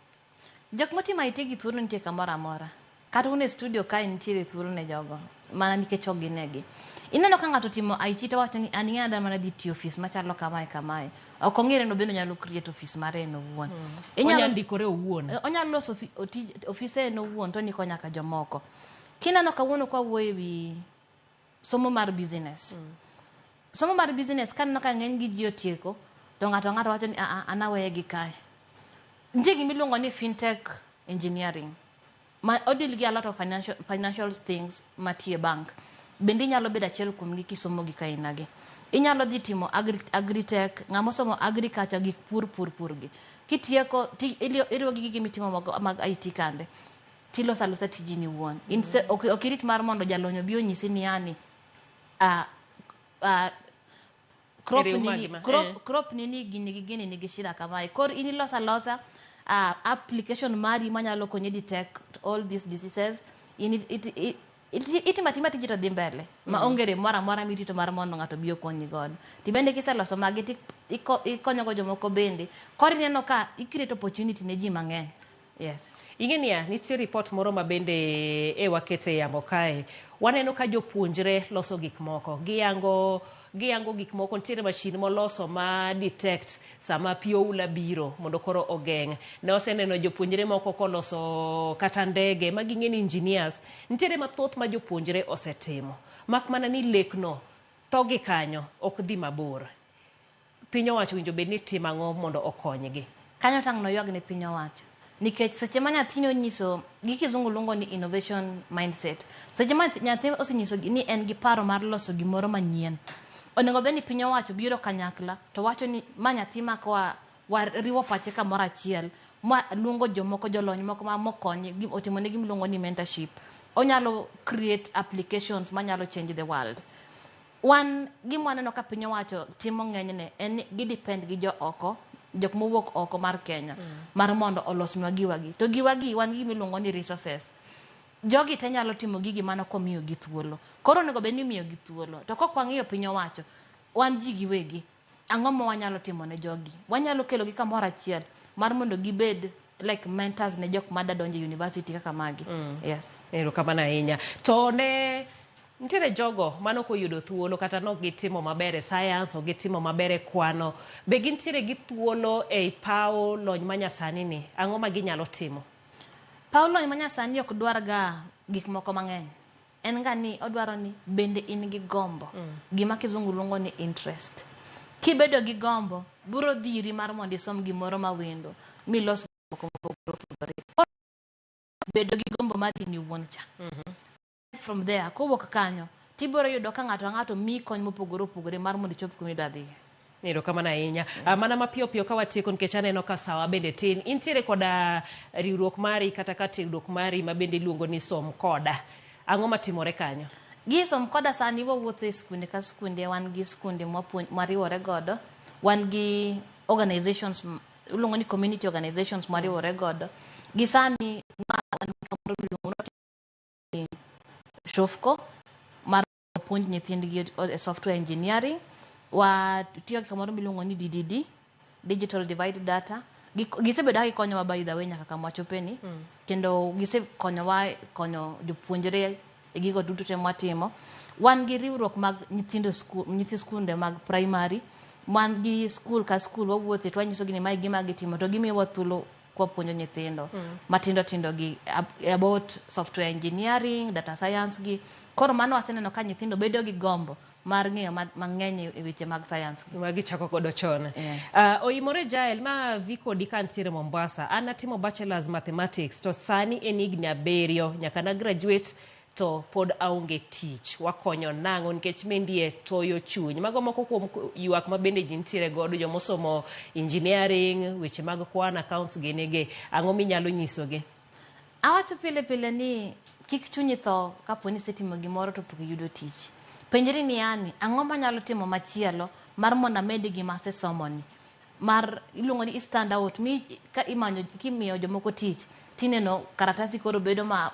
[SPEAKER 20] Jok motimo IT gi thuolo nitie kamoro amora. Kata un e studio kae nitiere thuolo ne jogo mana nikech ok ginegi. Ineno ka ng'ato timo IT to wacho ni an ing'e adwa mana dhi tiyo ofis machalo kamae kamae. Ok ong'ere ni obende onyalo create ofis mare en owuon.
[SPEAKER 1] Onyalo ndikore owuon.
[SPEAKER 20] Onyalo loso ofise en owuon to ondiko nyaka jomoko. Kineno kawuono kwa wuoyo ewi somo mar business. Somo mar business kaneno ka ng'eny gi ji otieko to ng'ato ang'ato wacho ni an aweye gi kae. Nitie gima iluongo ni fintech engineering. Ma odil gi a lot of financial things matie bank. Bende inyalo bedo achiel kuom gi kisomo gik aina gi. Inyalo dhi timo agritech, ng'ama osomo agriculture gik pur pur pur gi. Kitieko iriwo gi gige mitimo mag IT kande. Tiloso alosa tiji ni wuon. Ok irit mar mondo jalony obi onyisi ni yani crop nini gini gi gini nigi shida kamae. Koro in iloso alosa application mari manyalo konyi detect all these diseases. Itimo atima tiji to dhi mbele. Ma onge rem moro amora mirito mar mondo ng'ato obi okonyi godo. To bende kiseloso magi to ikonyogo jomoko bende. Koro ineno ka i create opportunity ne ji mang'eny. Yes.
[SPEAKER 1] Ing'e niya, nitie report moro ma bende e wakete yamo kae. Waneno ka jopuonjre loso gik moko. Giyango gik moko. Nitiere machine moloso ma detect sama pi oula biro mondo koro ogeng'. Ne waseneno jopuonjre moko koloso kata ndege ma ging'e ni engineers. Nitiere mathoth ma jopuonjre osetimo. Mak mana ni lekno tho gi kanyo ok dhi mabor. Piny owacho winjo bed ni timo ang'o mondo okonygi?
[SPEAKER 20] Kanyo tang' noywag ne piny owacho. Nikech seche ma nyathini onyiso gi kizungu luongo ni innovation mindset. Seche ma nyathi osenyiso ni en gi paro mar loso gimoro manyien. Onego bed ni piny owacho biro kanyakla to wacho ni ma nyathi ma koa riwo pache kamoro achiel ma luongo jomoko jolony moko ma mokonye otimo ne gimiluongo ni mentorship. Onyalo create applications manyalo change the world. Wan gima waneno ka piny owacho timo ng'enyne en ni gidepend gi jo oko, jok mowuok oko mar Kenya mar mondo olosnwa giwagi. To giwagi wan gi gimiluongo ni resources. Jogi te nyalo timo gigi mana komiyogi thuolo. Koro onego bed ni imiyogi thuolo. To kok wang'iyo piny owacho, wan ji giwegi, ang'o ma wanyalo timo ne jogi? Wanyalo kelogi kamoro achiel mar mondo gibed like mentors ne jok mada donjo e university kaka magi. Yes.
[SPEAKER 1] Erokamano ahinya. To ne Nitiere jogo manok oyudo thuolo kata nok gitimo maber e science, ok gitimo maber e kwano. Be gintiere gi thuolo ei paw lony manyasani ni? Ang'o ma ginyalo timo?
[SPEAKER 20] Paw lony manyasani ok dwar ga gik moko mang'eny. En ga ni odwaro ni bende in gi gombo. Gima kizungu luongo ni interest. Kibedo gi gombo, biro dhiri mar mondo isom gimoro mawendo milos moko mopogore opogore. Bedo gi gombo mar in iwuon cha. From there, kowuok kanyo, tibiro yudo ka ng'ato ang'ato miyi kony mopogore opogore mar mondo ichop kuma idwa dhiye.
[SPEAKER 1] Erokamano ahinya. Mana mapiyo piyo ka watieko nikech aneno ka sawa bende tin. Intiere koda riwruok mari kata ka tiegruok mari ma bende iluongo ni Som Koda. Ang'o matimore kanyo?
[SPEAKER 20] Gi Som Koda sani wawuotho e skunde ka skunde, wan gi skunde mwariwore godo, wan gi organizations iluongo ni community organizations mwariwore godo. Gi sani ma wan gi kamoro miluongo ni Shofco mar puonj nyithindgi e software engineering. Watiyo gi kamoro miluongo ni DDD, Digital Divide Data. Gisebedo ka gikonyowa by the way nyaka kama wachopeni. Kendo gisekonyowa konyo jopuonjre e gigo duto te mwatimo. Wan gi riwruok mag nyithindo skul, nyithi skunde mag primary. Wan gi skul ka skul wawuothe to wanyisogi ni mae gima gitimo to gimiyowa thuolo kwapuonjo nyithindo matindo tindo gi about software engineering, data science gi. Koro mano waseneno ka nyithindo bedo gi gombo mar ng'eyo mang'eny e weche mag science gi.
[SPEAKER 1] Ma gichako godo chon. Oimore Jael, ma vi kodi ka ntiere Mombasa. An atimo bachelor's mathematics to sani en higni 7 nyaka na graduate to pod aonge tich. Wakonyo nang'o nikech mendie toyo chuny. Mago moko kuom ywak ma bende ji nitiere godo, jomosomo engineering, weche mag kwan, accounts gini gi. Ang'o minyalo nyisogi?
[SPEAKER 20] Awacho pile pile ni kik chunyi tho kapo ni isetimo gimoro to pok iyudo tich. Penjri ni yani, ang'o manyalo timo machielo mar mondo amed gima asesomoni? Mar iluongo ni stand out, mi ka imanyo kimiyo jomoko tich, tineno karatasi koro bedo ma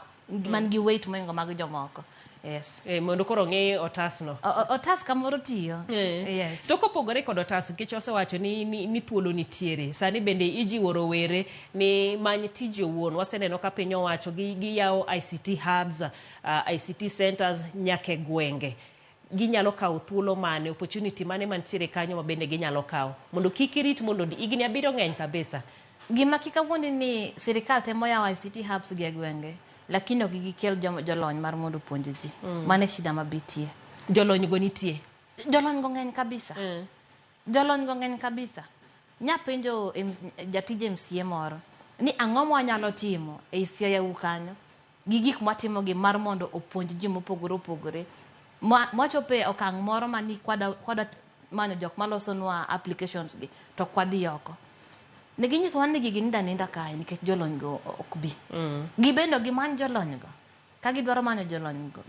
[SPEAKER 20] man gi weight moingo mag jomoko. Yes.
[SPEAKER 1] Mondo koro ng'i otasno.
[SPEAKER 20] Otas kamoro tiyo. Yes.
[SPEAKER 1] To kopogore kod otas, nikech wasewacho ni thuolo nitiere. Sani bende ijiwo rowere ni many tiji owuon. Waseneno ka piny owacho giyawo ICT hubs, ICT centers nyaka e gwenge. Ginyalo kawo thuolo mane, opportunity mane mantiere kanyo ma bende ginyalo kawo. Mondo kik irit mondo higni 7 ng'eny kabisa.
[SPEAKER 20] Gima kik awuondi ni sirikal temo yawo ICT hubs gi e gwenge, lakini ok gikel jolony mar mondo opuonj ji. Mano e shida mabetie.
[SPEAKER 1] Jolony go nitie?
[SPEAKER 20] Jolony go ng'eny kabisa. Jolony go ng'eny kabisa. Nyapenjo jatij MCA moro ni ang'o mwanyalo timo e Siaya u kanyo gi gik mwatimo gi mar mondo opuonj ji mopogore opogore. Mwachopo e okang' moro mani kwada manyo jok malosonwa applications gi to ok wadhi oko. Ne ginyisowa ni gigi nindo aninda kae nikech jolony go ok bi. Gibende gimany jolony go. Ka gidwaro manyo jolony go,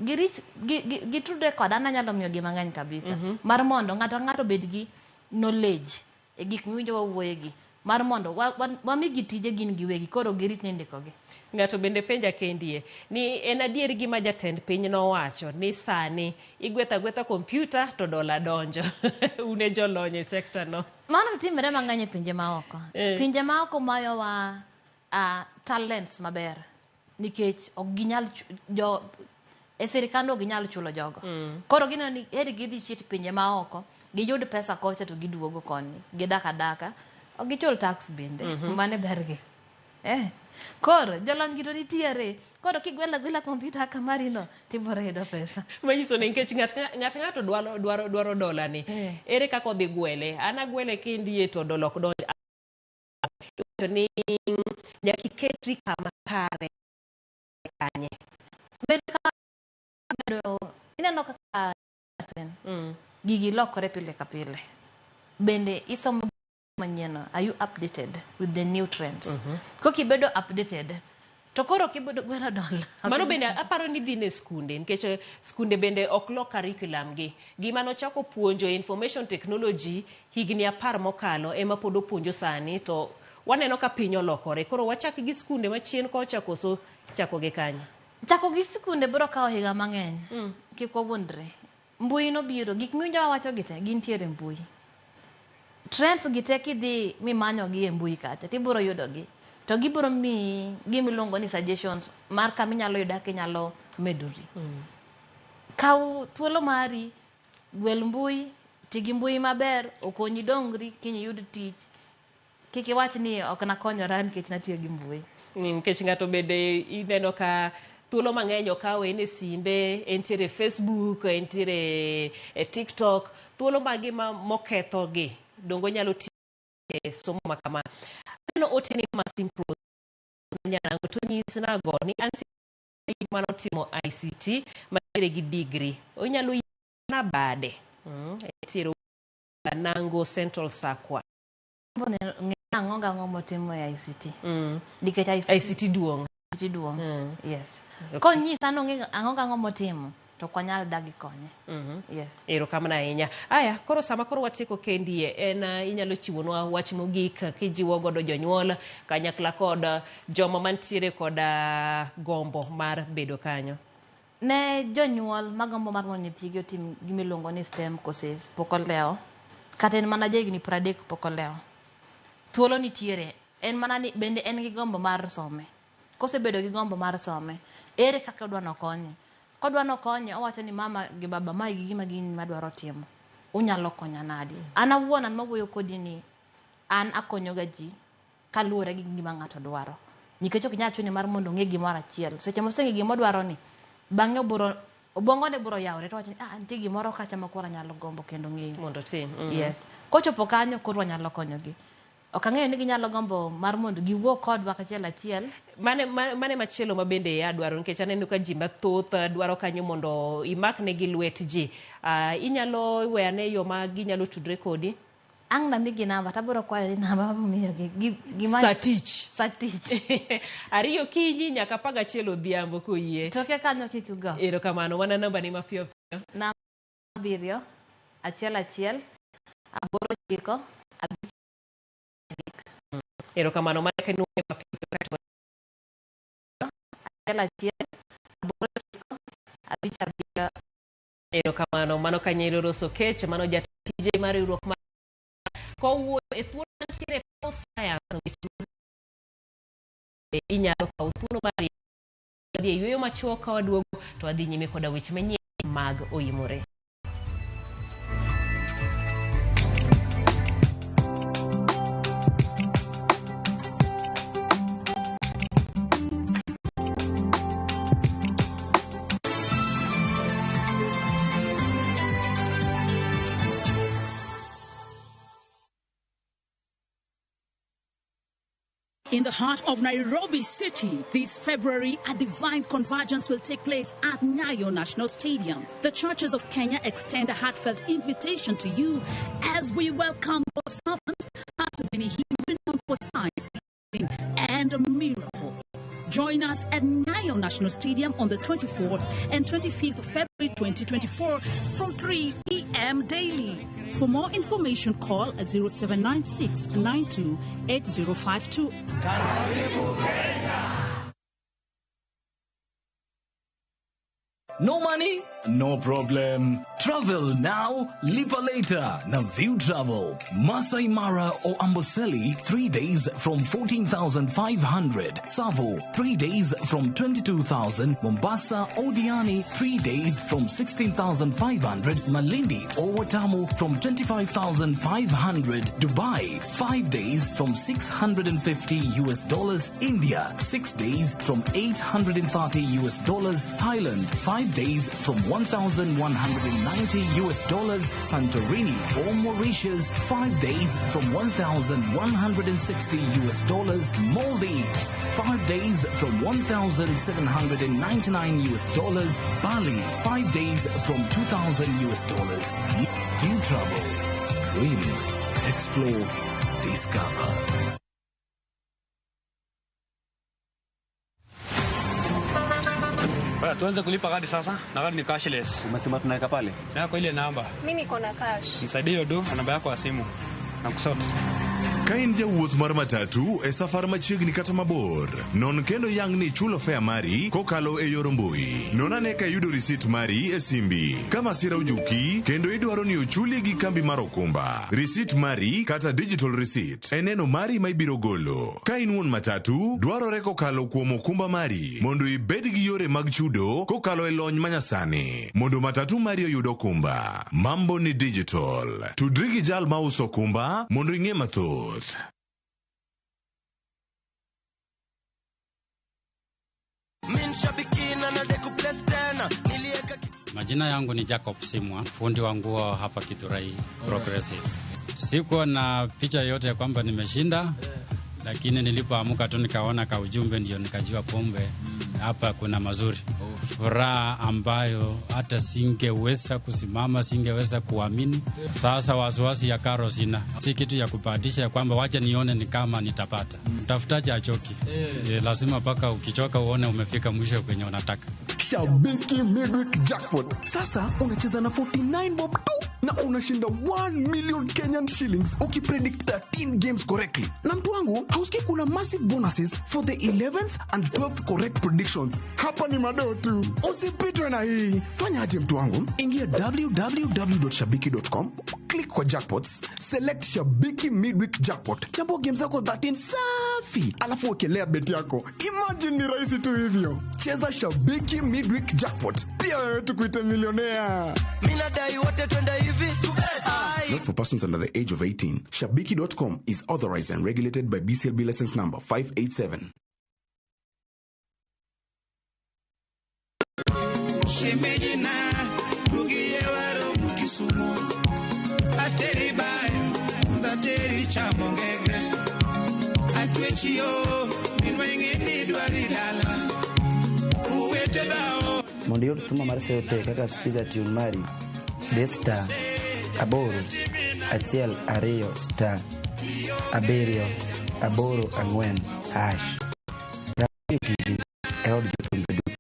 [SPEAKER 20] gitudre koda, an anyalo miyogi mang'eny kabisa. Mar mondo ng'ato ka ng'ato obed gi knowledge e gik miwinjo wawuoye gi. Mar mondo wamigi tije gin giwegi, koro girit ni indikogi.
[SPEAKER 1] Ng'ato bende penja kendie ni en adier gima jatend piny nowacho ni sani igwetho agwetha kompyuta to dola donjo. Un e jolony e sekta no.
[SPEAKER 20] Mano timore mang'eny e pinje maoko. Pinje maoko mayowa talents maber nikech ok ginyal jo e sirikand ok ginyal chulo jogo. Koro gineno ni heri gidhi chit pinje maoko, giyud pesa kocha to giduogo koni, gidak adaka, ok gichul tax bende. Mano e bergi. Koro jolony gi to nitiere. Koro kigwelo agwela kompyuta kaka mari no, tibiro yudo pesa.
[SPEAKER 1] Manyiso ni nikech ng'ato dwaro dola ni. Ere kaka odhi gwele? An agwele kendie to dola ok donj. Iwacho ni nyaka iketri kama kare kanye.
[SPEAKER 20] Bedo kama bedo, ineno kaka gigi lokore pile ka pile. Bende isomo manyien, are you updated with the new trends? Kokibedo updated, to koro kibedo gwelo dola.
[SPEAKER 1] Mano bende aparo ni dhi ne skunde, nikech skunde bende ok lok curriculum gi. Gima nochako puonjo information technology higni 10 mokalo ema pod opuonjo sani, to waneno ka piny olokore. Koro wachak gi skunde machien kocha koso chako gi kanye?
[SPEAKER 20] Chako gi skunde biro kawo higa mang'eny. Kik wawuondre. Mbui nobiro, gik miwinjo wawacho gi te gintiere e mbui. Trends gi te kidhi mimanyo gi e mbui kacha tibiro yudo gi. To gibiro miyi gima iluongo ni suggestions mar kama inyalo yudo kaka inyalo medori. Kaw thuolo mari, gwel mbui, ti gi mbui maber, okonyi dongri, kiny iyud tich. Kik iwach ni ok nakonyora nikech natiyo gi mbui.
[SPEAKER 1] Nikech ng'ato bende ineno ka thuolo mang'eny okawo en e simbe, entiere e Facebook, entiere e TikTok, thuolo mage ma mokethogi donge onyalo tiyo e somo ma kama. Aneno otene ma Simple Nyango to nyis nago ni antie manotimo ICT mantiere gi degree onyalo yiena bade entiere Nango Central Sakwa.
[SPEAKER 20] Ang'o gang'o motimo e ICT? Nikech
[SPEAKER 1] ICT duong'.
[SPEAKER 20] ICT duong'. Yes. Konyisa ni ong'e ang'o gang'o motimo, to ok wanyal dagi konye. Yes.
[SPEAKER 1] Erokamano ahinya. Aya, koro sama koro watieko kendie, en inyalo chiwonwa wach mogik kijiwo godo jonyuol kanyakla kod joma mantiere kod gombo mar bedo kanyo.
[SPEAKER 20] Ne jonyuol magombo mar mondo nyithigi otim gimiluongo ni STEM courses pok olewo, kata en mana jahigni 30 pok olewo. Thuolo nitiere, en mana ni bende en gi gombo mar some. Kosebedo gi gombo mar some, ere kaka odwa nokonye? Kodwa nokonye, owacho ni mama gi baba mae gi gima gin madwaro timo. Unyalo konya nadi? An awuon an mawuoyo kodi ni an akonyoga ji kaluwore gi gima ng'ato dwaro. Nikech ok inyal chune mar mondo ong'e gimoro achiel. Seche moseng'e gima odwaro ni, bang'e obiro obongo ne biro yawore to wacho ni ah nitie gimoro kacha ma koro anyalo gombo kendo ng'eyo.
[SPEAKER 1] Mondo otim.
[SPEAKER 20] Yes. Kochopo kanyo koro wanyalo konyogi. Ok ang'eyo ni ginyalo gombo mar mondo giwuo kodwa kachiel achiel.
[SPEAKER 1] Mane machielo ma bende adwaro nikech aneno ka ji mathoth dwaro kanyo mondo imaknegi lwet ji. Inyalo weyane yo ma ginyalo tudre kodi?
[SPEAKER 20] Ang' namigi namba tabiro kwayo ni namba mamiyogi.
[SPEAKER 1] Sa tich.
[SPEAKER 20] Sa tich.
[SPEAKER 1] 2 okinyi nyaka 11 odhiambo koyie.
[SPEAKER 20] Toke kanyo kik ugo.
[SPEAKER 1] Erokamano, wana namba ni mapiyo piyo.
[SPEAKER 20] Namba 7 1 1 8 9 5.
[SPEAKER 1] Erokamano, mane kanuoye mapiyo kato.
[SPEAKER 20] 1 1 8 9 5 7.
[SPEAKER 1] Erokamano, mano Kanyero Rose Okech, mano jatije mar riwruok mar kowuoyo e thuolo mantiere e science weche inyalo kawo thuolo mar dhi e yueyo machuok ka waduogo to wadhi nyime koda weche manyien mag Oimore.
[SPEAKER 2] In the heart of Nairobi City, this February, a divine convergence will take place at Nyayo National Stadium. The Churches of Kenya extend a heartfelt invitation to you as we welcome our servant, Pastor Benny Hinn, renowned for signs, healing, and miracles. Join us at Nyayo National Stadium on the 24th and 25th of February 2024 from 3 p.m. daily. For more information, call 0796 92 8052.
[SPEAKER 27] No money? No problem. Travel now, lipa later. Na View Travel. Masai Mara or Amboseli, 3 days from 14,500. Tsavo, 3 days from 22,000. Mombasa or Diani, 3 days from 16,500. Malindi or Watamu from 25,500. Dubai, 5 days from $650 US. India, 6 days from $830 US. Thailand, 5 days from $1,190 US. Santorini or Mauritius, 5 days from $1,160 US. Maldives, 5 days from $1,799 US. Bali, 5 days from $2,000 US. View Travel. Dream, explore, discover.
[SPEAKER 3] Baya, tuanze kulipa kadi sasa na kadi ni cashless.
[SPEAKER 4] Umesema tunaweka pale?
[SPEAKER 3] Na kwa ile namba.
[SPEAKER 5] Mimi niko na cash.
[SPEAKER 3] Nisaidie hiyo do na namba yako ya simu. Na kusort.
[SPEAKER 4] Ka in jawuoth mar matatu e safar machiegni kata mabor, non kendo yang ni ichulo fare mari kokalo e yor mbui. Non ane ka iyudo risit mari e simbi. Ka masira ojuki kendo idwaro ni ochuli gi kambi mar okumba, risit mari kata digital receipt e neno mari ma ibiro golo. Ka in wuon matatu, dwarore kokalo kuom okumba mari mondo ibed gi yore mag chudo kokalo e lony manyasani mondo matatu mari oyud okumba. Mambo ni digital. Tudri gi jal mauso okumba mondo ing'e mathoth.
[SPEAKER 21] Majina yangu ni Jacob Simwa, fundi wa nguo hapa Githurai Progressive. Sikuwa na picha yoyote ya kwamba nimeshinda, lakini nilipoamka tu nikaona ka ujumbe, ndio nikajua pombe hapa kuna mazuri. Furaha ambayo hata singeweza kusimama, singeweza kuamini. Sasa wasiwasi ya karo sina, si kitu ya kubahatisha ya kwamba wacha nione ni kama nitapata. Mtafutaji achoki, lazima mpaka ukichoka uone umefika mwisho kwenye unataka.
[SPEAKER 22] Shabiki Midweek Jackpot. Sasa unacheza na 49 bob tu na unashinda 1 million Kenyan shillings ukipredict 13 games correctly. Na mtu wangu, hausikii kuna massive bonuses for the 11th and 12th correct predictions. Hapa ni madoo tu. Usipitwe na hii. Fanya aje mtu wangu? Ingia www.shabiki.com, click kwa jackpots, select Shabiki Midweek Jackpot. Chambua game zako 13 safi, alafu wekelea bet yako. Imagine ni rahisi tu hivyo. Cheza Shabiki Midweek Jackpot. Pia wewe tukuite millionaire.
[SPEAKER 23] Mimi nadai wote twende hivi.
[SPEAKER 22] Not for persons under the age of 18. Shabiki.com is authorized and regulated by BCLB license number 587.
[SPEAKER 5] Shemejina bugiye waro mukisumu ateri bayo ndateri chamongege atwechio minwenge dwari dala uwete bao.
[SPEAKER 6] Mondo iyud thuma mar seyo te kaka skiza tune mari, de star 8 1 2 star 7 8 4 hash. Ramogi TV e od jothumbe duto.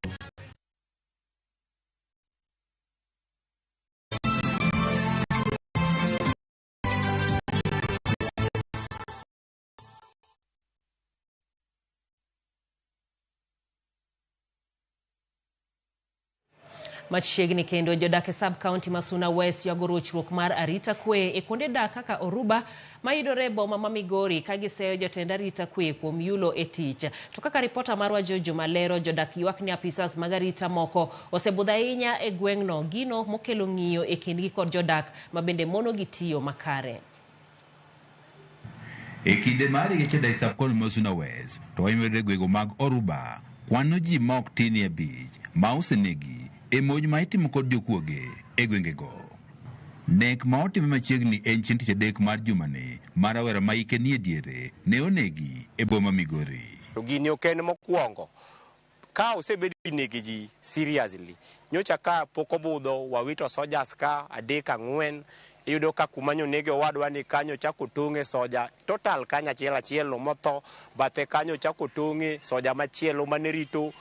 [SPEAKER 1] Machiegni kendo jodak e sub county ma Suna West ywago rochruok mar arita kwe e kuonde dak kaka Oruba mayudore e boma ma Migori ka giseyo jotend arita kwe kuom yulo e tich. To kaka ripota marwa Jojo Malero, jodak ywak ni apisas mag arita moko osebudho ahinya e gweng'no, gino mokelo ng'iyo e kindgi kod jodak ma bende mono gi tiyo makare.
[SPEAKER 7] E kinde mar higa achiel sub county ma Suna West to wayudore e gwenge mag Oruba, kwano ji ma ok tin e 5 ma osenegi e monj ma itimo kod jokuoge e gwengego. Nek ma otime machiegni en chieng' tich adek mar jumani ma rawera ma hike nie diere ne onegi e boma Migori.
[SPEAKER 8] To gini ok en mokwongo. Ka osebed inege ji seriously. Nyocha ka pok obudho wawito soldiers ka 3 4, iyudo ka kuma nyonege owadwa ni kanyo chako tong'e soja total kanyo achiel achiel no motho, bathe kanyo chako tong'e soja machielo mane rito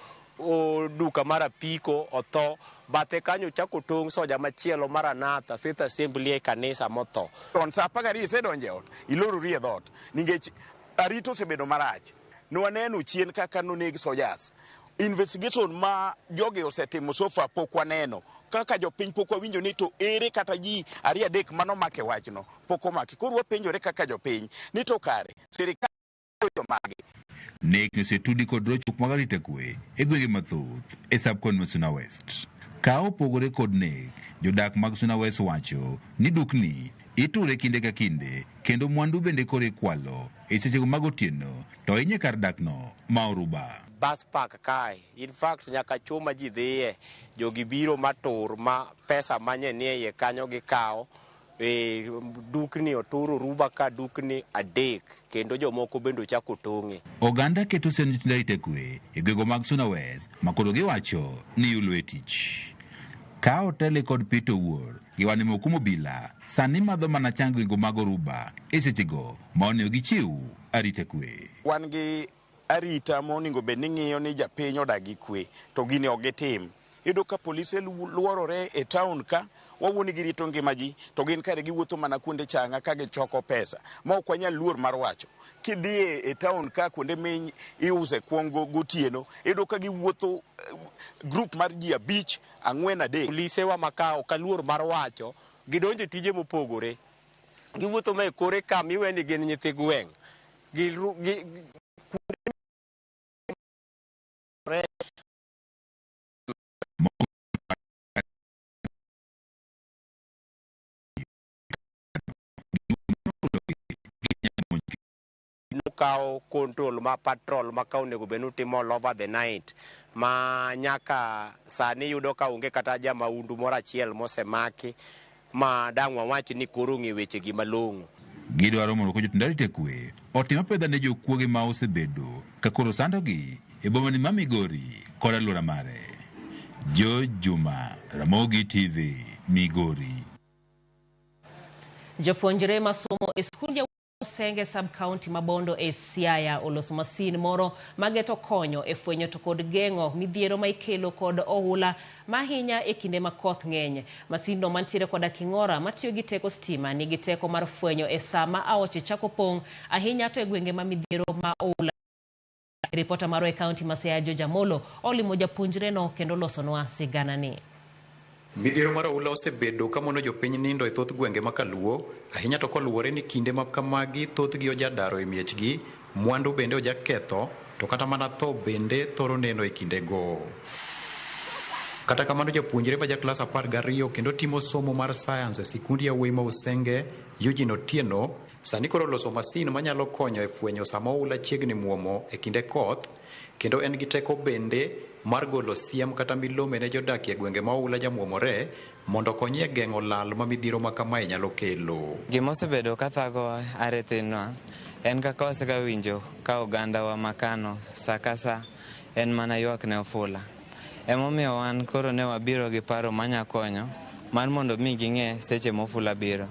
[SPEAKER 8] duka mar apiko otho, bathe kanyo chako tong' soja machielo mar Anatha Faith Assembly e kanisa motho.
[SPEAKER 9] Chon sa 12 isedonjo e ot, ilorori e dhoot nikech arita osebedo marach. Nwaneno chien kaka noneg soldiers. Investigation ma jogi osetimo so far pok waneno. Kaka jopiny pok wawinjo ni to ere kata ji 2 3 manomake wachno pok omaki. Koro wapenjore kaka jopiny ni to kare sirikal jomage.
[SPEAKER 7] Nek osetudi kod rochruok mag arita kwe e gwenge mathoth e sub county ma Suna West. Ka opogore kod nek, jodak mag Suna West wacho ni dukni iture kinde ka kinde kendo mwandu bende koro ikwalo e sechego mag otieno to hinye kar dakno ma Oruba.
[SPEAKER 8] Bus park kae, in fact nyaka chuma ji dhiye, jogi biro matur ma pesa manye nie iye kanyo gikawo. Dukni otur Oruba ka dukni 3 kendo jomoko bende ochako tong'e.
[SPEAKER 7] Oganda keto sen jotend arita kwe e gwenge mag Suna West ma koro giwacho ni yulo e tich. Ka otele kod Peter Owuor gi wan mokumo bila sani madho mana chang gwenge mag Oruba e sechego ma onego gichiw arita kwe.
[SPEAKER 9] Wan gi arita monego bed ni ng'iyo ni japiny odak gi kwe to gini ok gitim. Iyudo ka polise luorore e town ka, Wawuo ni girito ngima ji to gin kare giwuotho mana kuonde changa ka gichoko pesa ma ok wanyal luor mar wacho. Kidhi e town ka kuonde mi iuse kuong gotieno, iyudo ka giwuotho group mar ji 5, 4, 3.
[SPEAKER 8] Polisewa ma ka ok aluor mar wacho, gidonjo e tije mopogore. Giwuotho ma e kore ka miwe ni gin nyithi gweng'. Kawo control ma patrol ma ka onego bed ni utimo all over the night ma nyaka sani yudo ka onge kata jamaundu moro achiel mosemaki ma dang' wawach ni koro ong'e weche gi malong'o.
[SPEAKER 7] Gidwaro mondo jotend arita kwe otim apedha ne jokuoge ma osebedo ka koro sandogi e bomani ma Migori kod alwora mare. George Juma, Ramogi TV, Migori.
[SPEAKER 1] Jopuonjre masomo e skul Usenge sub-county ma Bondo e Siaya oloso masin moro mageto konyo e fwenyo to kod geng'o midhiero ma ikelo kod ohula mahinya e kinde ma koth ng'eny. Masinno mantiere koda king'ora matiyo gi teko stima nigi teko mar fwenyo e saa ma aoche chako pong' ahinya to e gwenge ma midhiero ma ohula. Ripota marwa e county ma Siaya George Amolo olimo japuonjreno kendo losonwa siganani.
[SPEAKER 10] Midhiero mar oula osebedo ka mono jopiny nindo e thoth gwenge ma Kaluo, ahinya to koluwore ni kinde ma kamagi thothgi ojadaro e miechgi, mwandu bende ojaketho, to kata mana tho bende thoro neno e kindego. Kata kamano japuonjre ma ja klas 12 kendo timo somo mar science e sikund yawuoyi ma Usenge, Eugene Otieno, sani koro oloso masin manyalo konyo e fwenyo sama oula chiegni muomo e kinde koth, kendo en gi teko bende mar golo siem kata milome ne jodak e gwenge ma oula jamuomore mondo okonyi e geng'o lal ma midhiero ma kamae nyalo kelo.
[SPEAKER 11] Gima osebedo ka thagowa are thinwa en kaka wasegawinjo ka ogandawa makano sa ka sa en mana ywak ne ofula. Emomiyo wan koro ne wabiro gi paro manya konyo mar mondo mi ging'e seche ma ofula biro.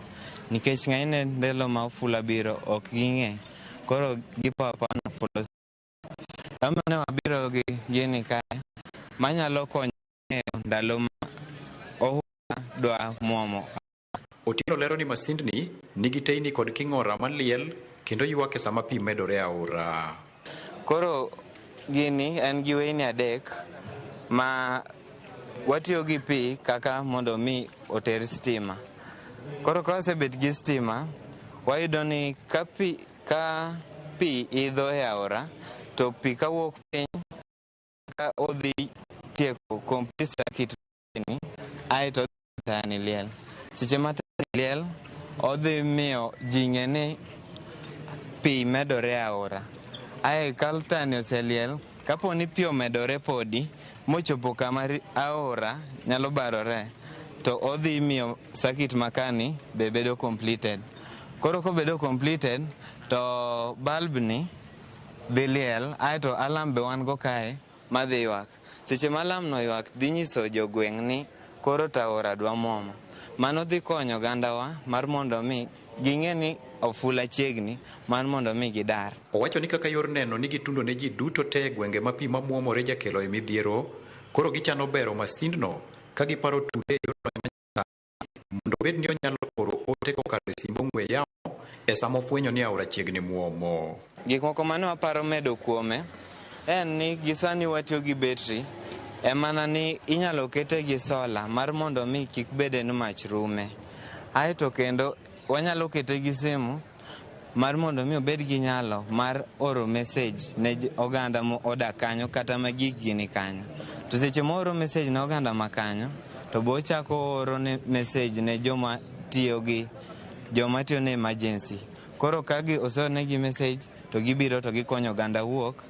[SPEAKER 11] Nikech ng'enyne ndalo ma ofula biro ok ging'e, koro gipo apoya ni ofula. Emomiyo ne wabiro gi gini kae manyalo konyo ng'eyo ndalo ma ohula dwa muomo.
[SPEAKER 10] Otieno lero ni masindni nigi teyni kod king'ora maliel kendo ywak e sama pi medore aora.
[SPEAKER 11] Koro gini en gi weyni 3 ma watiyo gi pi kaka mondo mi oter stima. Koro ka wasebet gi stima, wayudo ni ka pi idho e aora, to pi kawuok piny ka odhi tieko complete circuit ni, aeto tayani liel. Seche ma tayani liel, odhi miyo ji ng'e ni pi medore e aora. Ae ka tayani oseliel, kapo ni pi omedore podi, mochopo kama aora nyalo barore, to odhi miyo circuit makani be bedo completed. Koro kobedo completed, to bulb ni dhi liel, aeto alarm be wan go kae madhi ywak. Seche ma alarm no ywak, dhi nyiso jogweng' ni koro to aora dwa muomo. Mano dhi konyo ogandawa mar mondo mi ging'e ni ofula chiegni mar mondo mi gidar.
[SPEAKER 10] Owacho ni kaka yor neno ni gitundo ne ji duto te e gwenge ma pi mamuomore jakelo e midhiero, koro gichano bero masindno ka giparo tude e yor mondo obed ni onyalo oro ote kokalo e simb ong'we yamo e sama ofwenyo ni aora chiegni muomo.
[SPEAKER 11] Gik moko mane waparo medo kuome en ni gi sani watiyo gi betri, e mana ni inyalo kete gi sola mar mondo mi kik bede ni mach rume. Aeto kendo wanyalo kete gi simu mar mondo mi obed gi nyalo mar oro message ne oganda mo odak kanyo kata ma gikgi ni kanyo. To seche ma oro message ne oganda ma kanyo, to bo ochako oro ne message ne joma tiyo gi joma tiyo ne emergency. Koro ka gi oseornegi message to gibiro to gikonyo oganda wuok.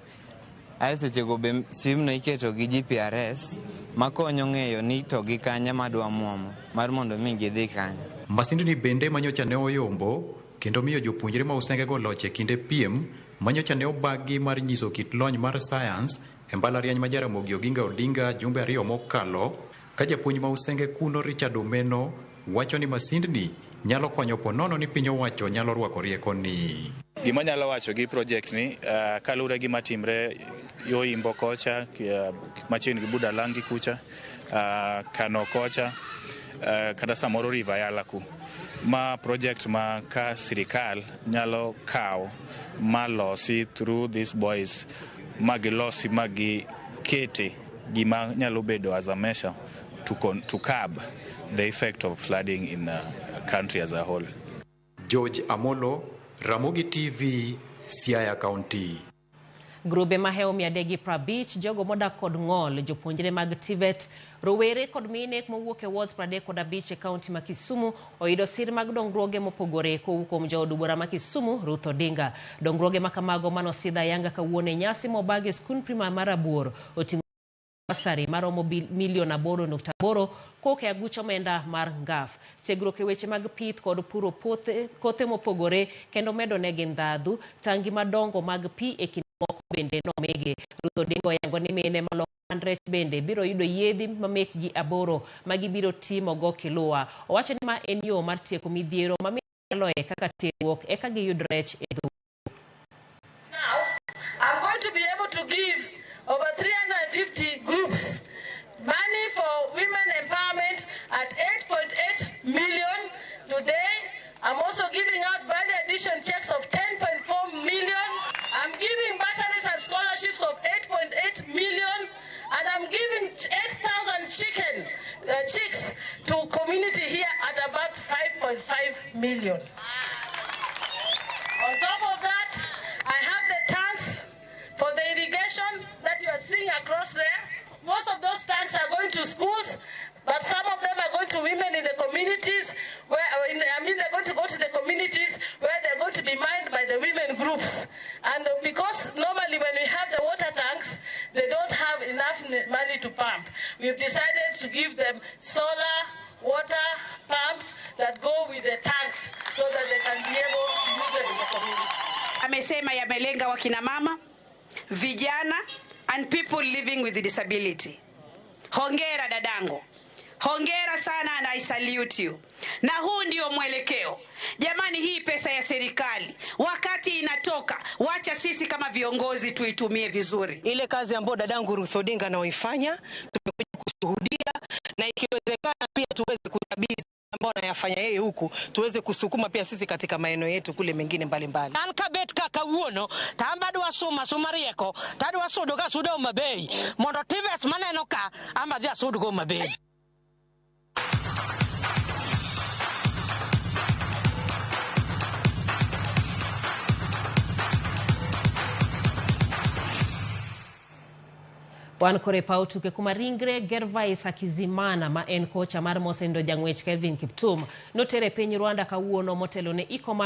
[SPEAKER 11] Ae sechego be simno iketo gi GPRS makonyo ng'eyo ni to gi kanye madwa muomo mar mondo mi gidhi kanyo.
[SPEAKER 10] Masindni bende manyocha ne oyombo kendo miyo jopuonjre ma Usengego loch e kinde piem manyocha ne obagi mar nyiso kit lony mar science e mbalariany ma Jaramogi Oginga Odinga jumbe 2 mokalo, ka japuonj ma Usenge kuno Richard Omeno wacho ni masindni nyalo konyo ponono ni piny owacho nyalo rwako rieko ni.
[SPEAKER 12] Gima nyalo wacho gi project ni kaluwore gi matimre yo Imbo kocha, machiegni gi Budalangi kucha, Kano kocha, kata samoro River Yala ku. Ma project ma ka sirikal nyalo kawo ma losi through these boys, ma gilosi ma gikete gima nyalo bedo as a measure to curb the effect of flooding in the country as a whole.
[SPEAKER 10] George Amolo, Ramogi TV, Siaya County.
[SPEAKER 1] Grube mahewo 350 jogo modak kod ng'ol, jopuonjre mag TVET, rowere kod mine mowuok e wards 35 e kaunti ma Kisumu oyudo sir mag dongruoge mopogore kowuok kuom jaod bura ma Kisumu Ruth Odinga. Dongruoge makamago manosidh ayanga kawuono e nyasi mobag e skund primar mar Abuor oting'o basari maromo milion 8.8 kowuok e aguch omenda mar NGAF. Tiegruok e weche mag pith kod puro kothe mopogore kendo medo negi ndhadhu, tangi madongo mag pi e kinde moko bende nomigi. Ruth Odinga oyango ni mine maloko rech bende biro yudo yedhi mamekgi 8 ma gibiro timo go kilua. Owacho ni ma en yo mar tieko midhiero ma mine kaloe kaka terruok eka giyud rech e dho.
[SPEAKER 13] Now, I'm going to be able to give over 350 groups money for women empowerment at 8.8 million today. I'm also giving out value addition checks of 10.4 million. I'm giving bursaries and scholarships of 8.8 million. And I'm giving 8,000 chicken chicks to community here at about 5.5 million. On top of that, I have the tanks for the irrigation that you are seeing across there. Most of those tanks are going to schools, but some of them are going to women in the communities where, they're going to go to the communities where they're going to be mined by the women groups. And because normally when we have the water tanks, they don't have enough money to pump. We've decided to give them solar water pumps that go with the tanks so that they can be able to use them in the community.
[SPEAKER 14] Amesema yamelenga wakina mama, vijana, and people living with disability. Hongera dadango. Hongera sana and I salute you. Na huu ndio mwelekeo. Jamani, hii pesa ya serikali wakati inatoka, wacha sisi kama viongozi tuitumie vizuri.
[SPEAKER 15] Ile kazi ambayo dadangu Ruth Odinga anaoifanya tumekuja kushuhudia, na ikiwezekana pia tuweze kutabiri ambao anayafanya yeye huku, tuweze kusukuma pia sisi katika maeneo yetu kule mengine mbalimbali.
[SPEAKER 16] An kabet kaka wuono, tamba dwa suma suma rieko, tadwa sudo ka sudo mabei, mondo TVET maneno ka amba dhi asud go mabei.
[SPEAKER 1] Wan kore paw tuke kuma ringre Gervais Hakizimana ma en kocha mar mosenindo jang'wech Kelvin Kiptum notere piny Rwanda kawuono motelo ne iko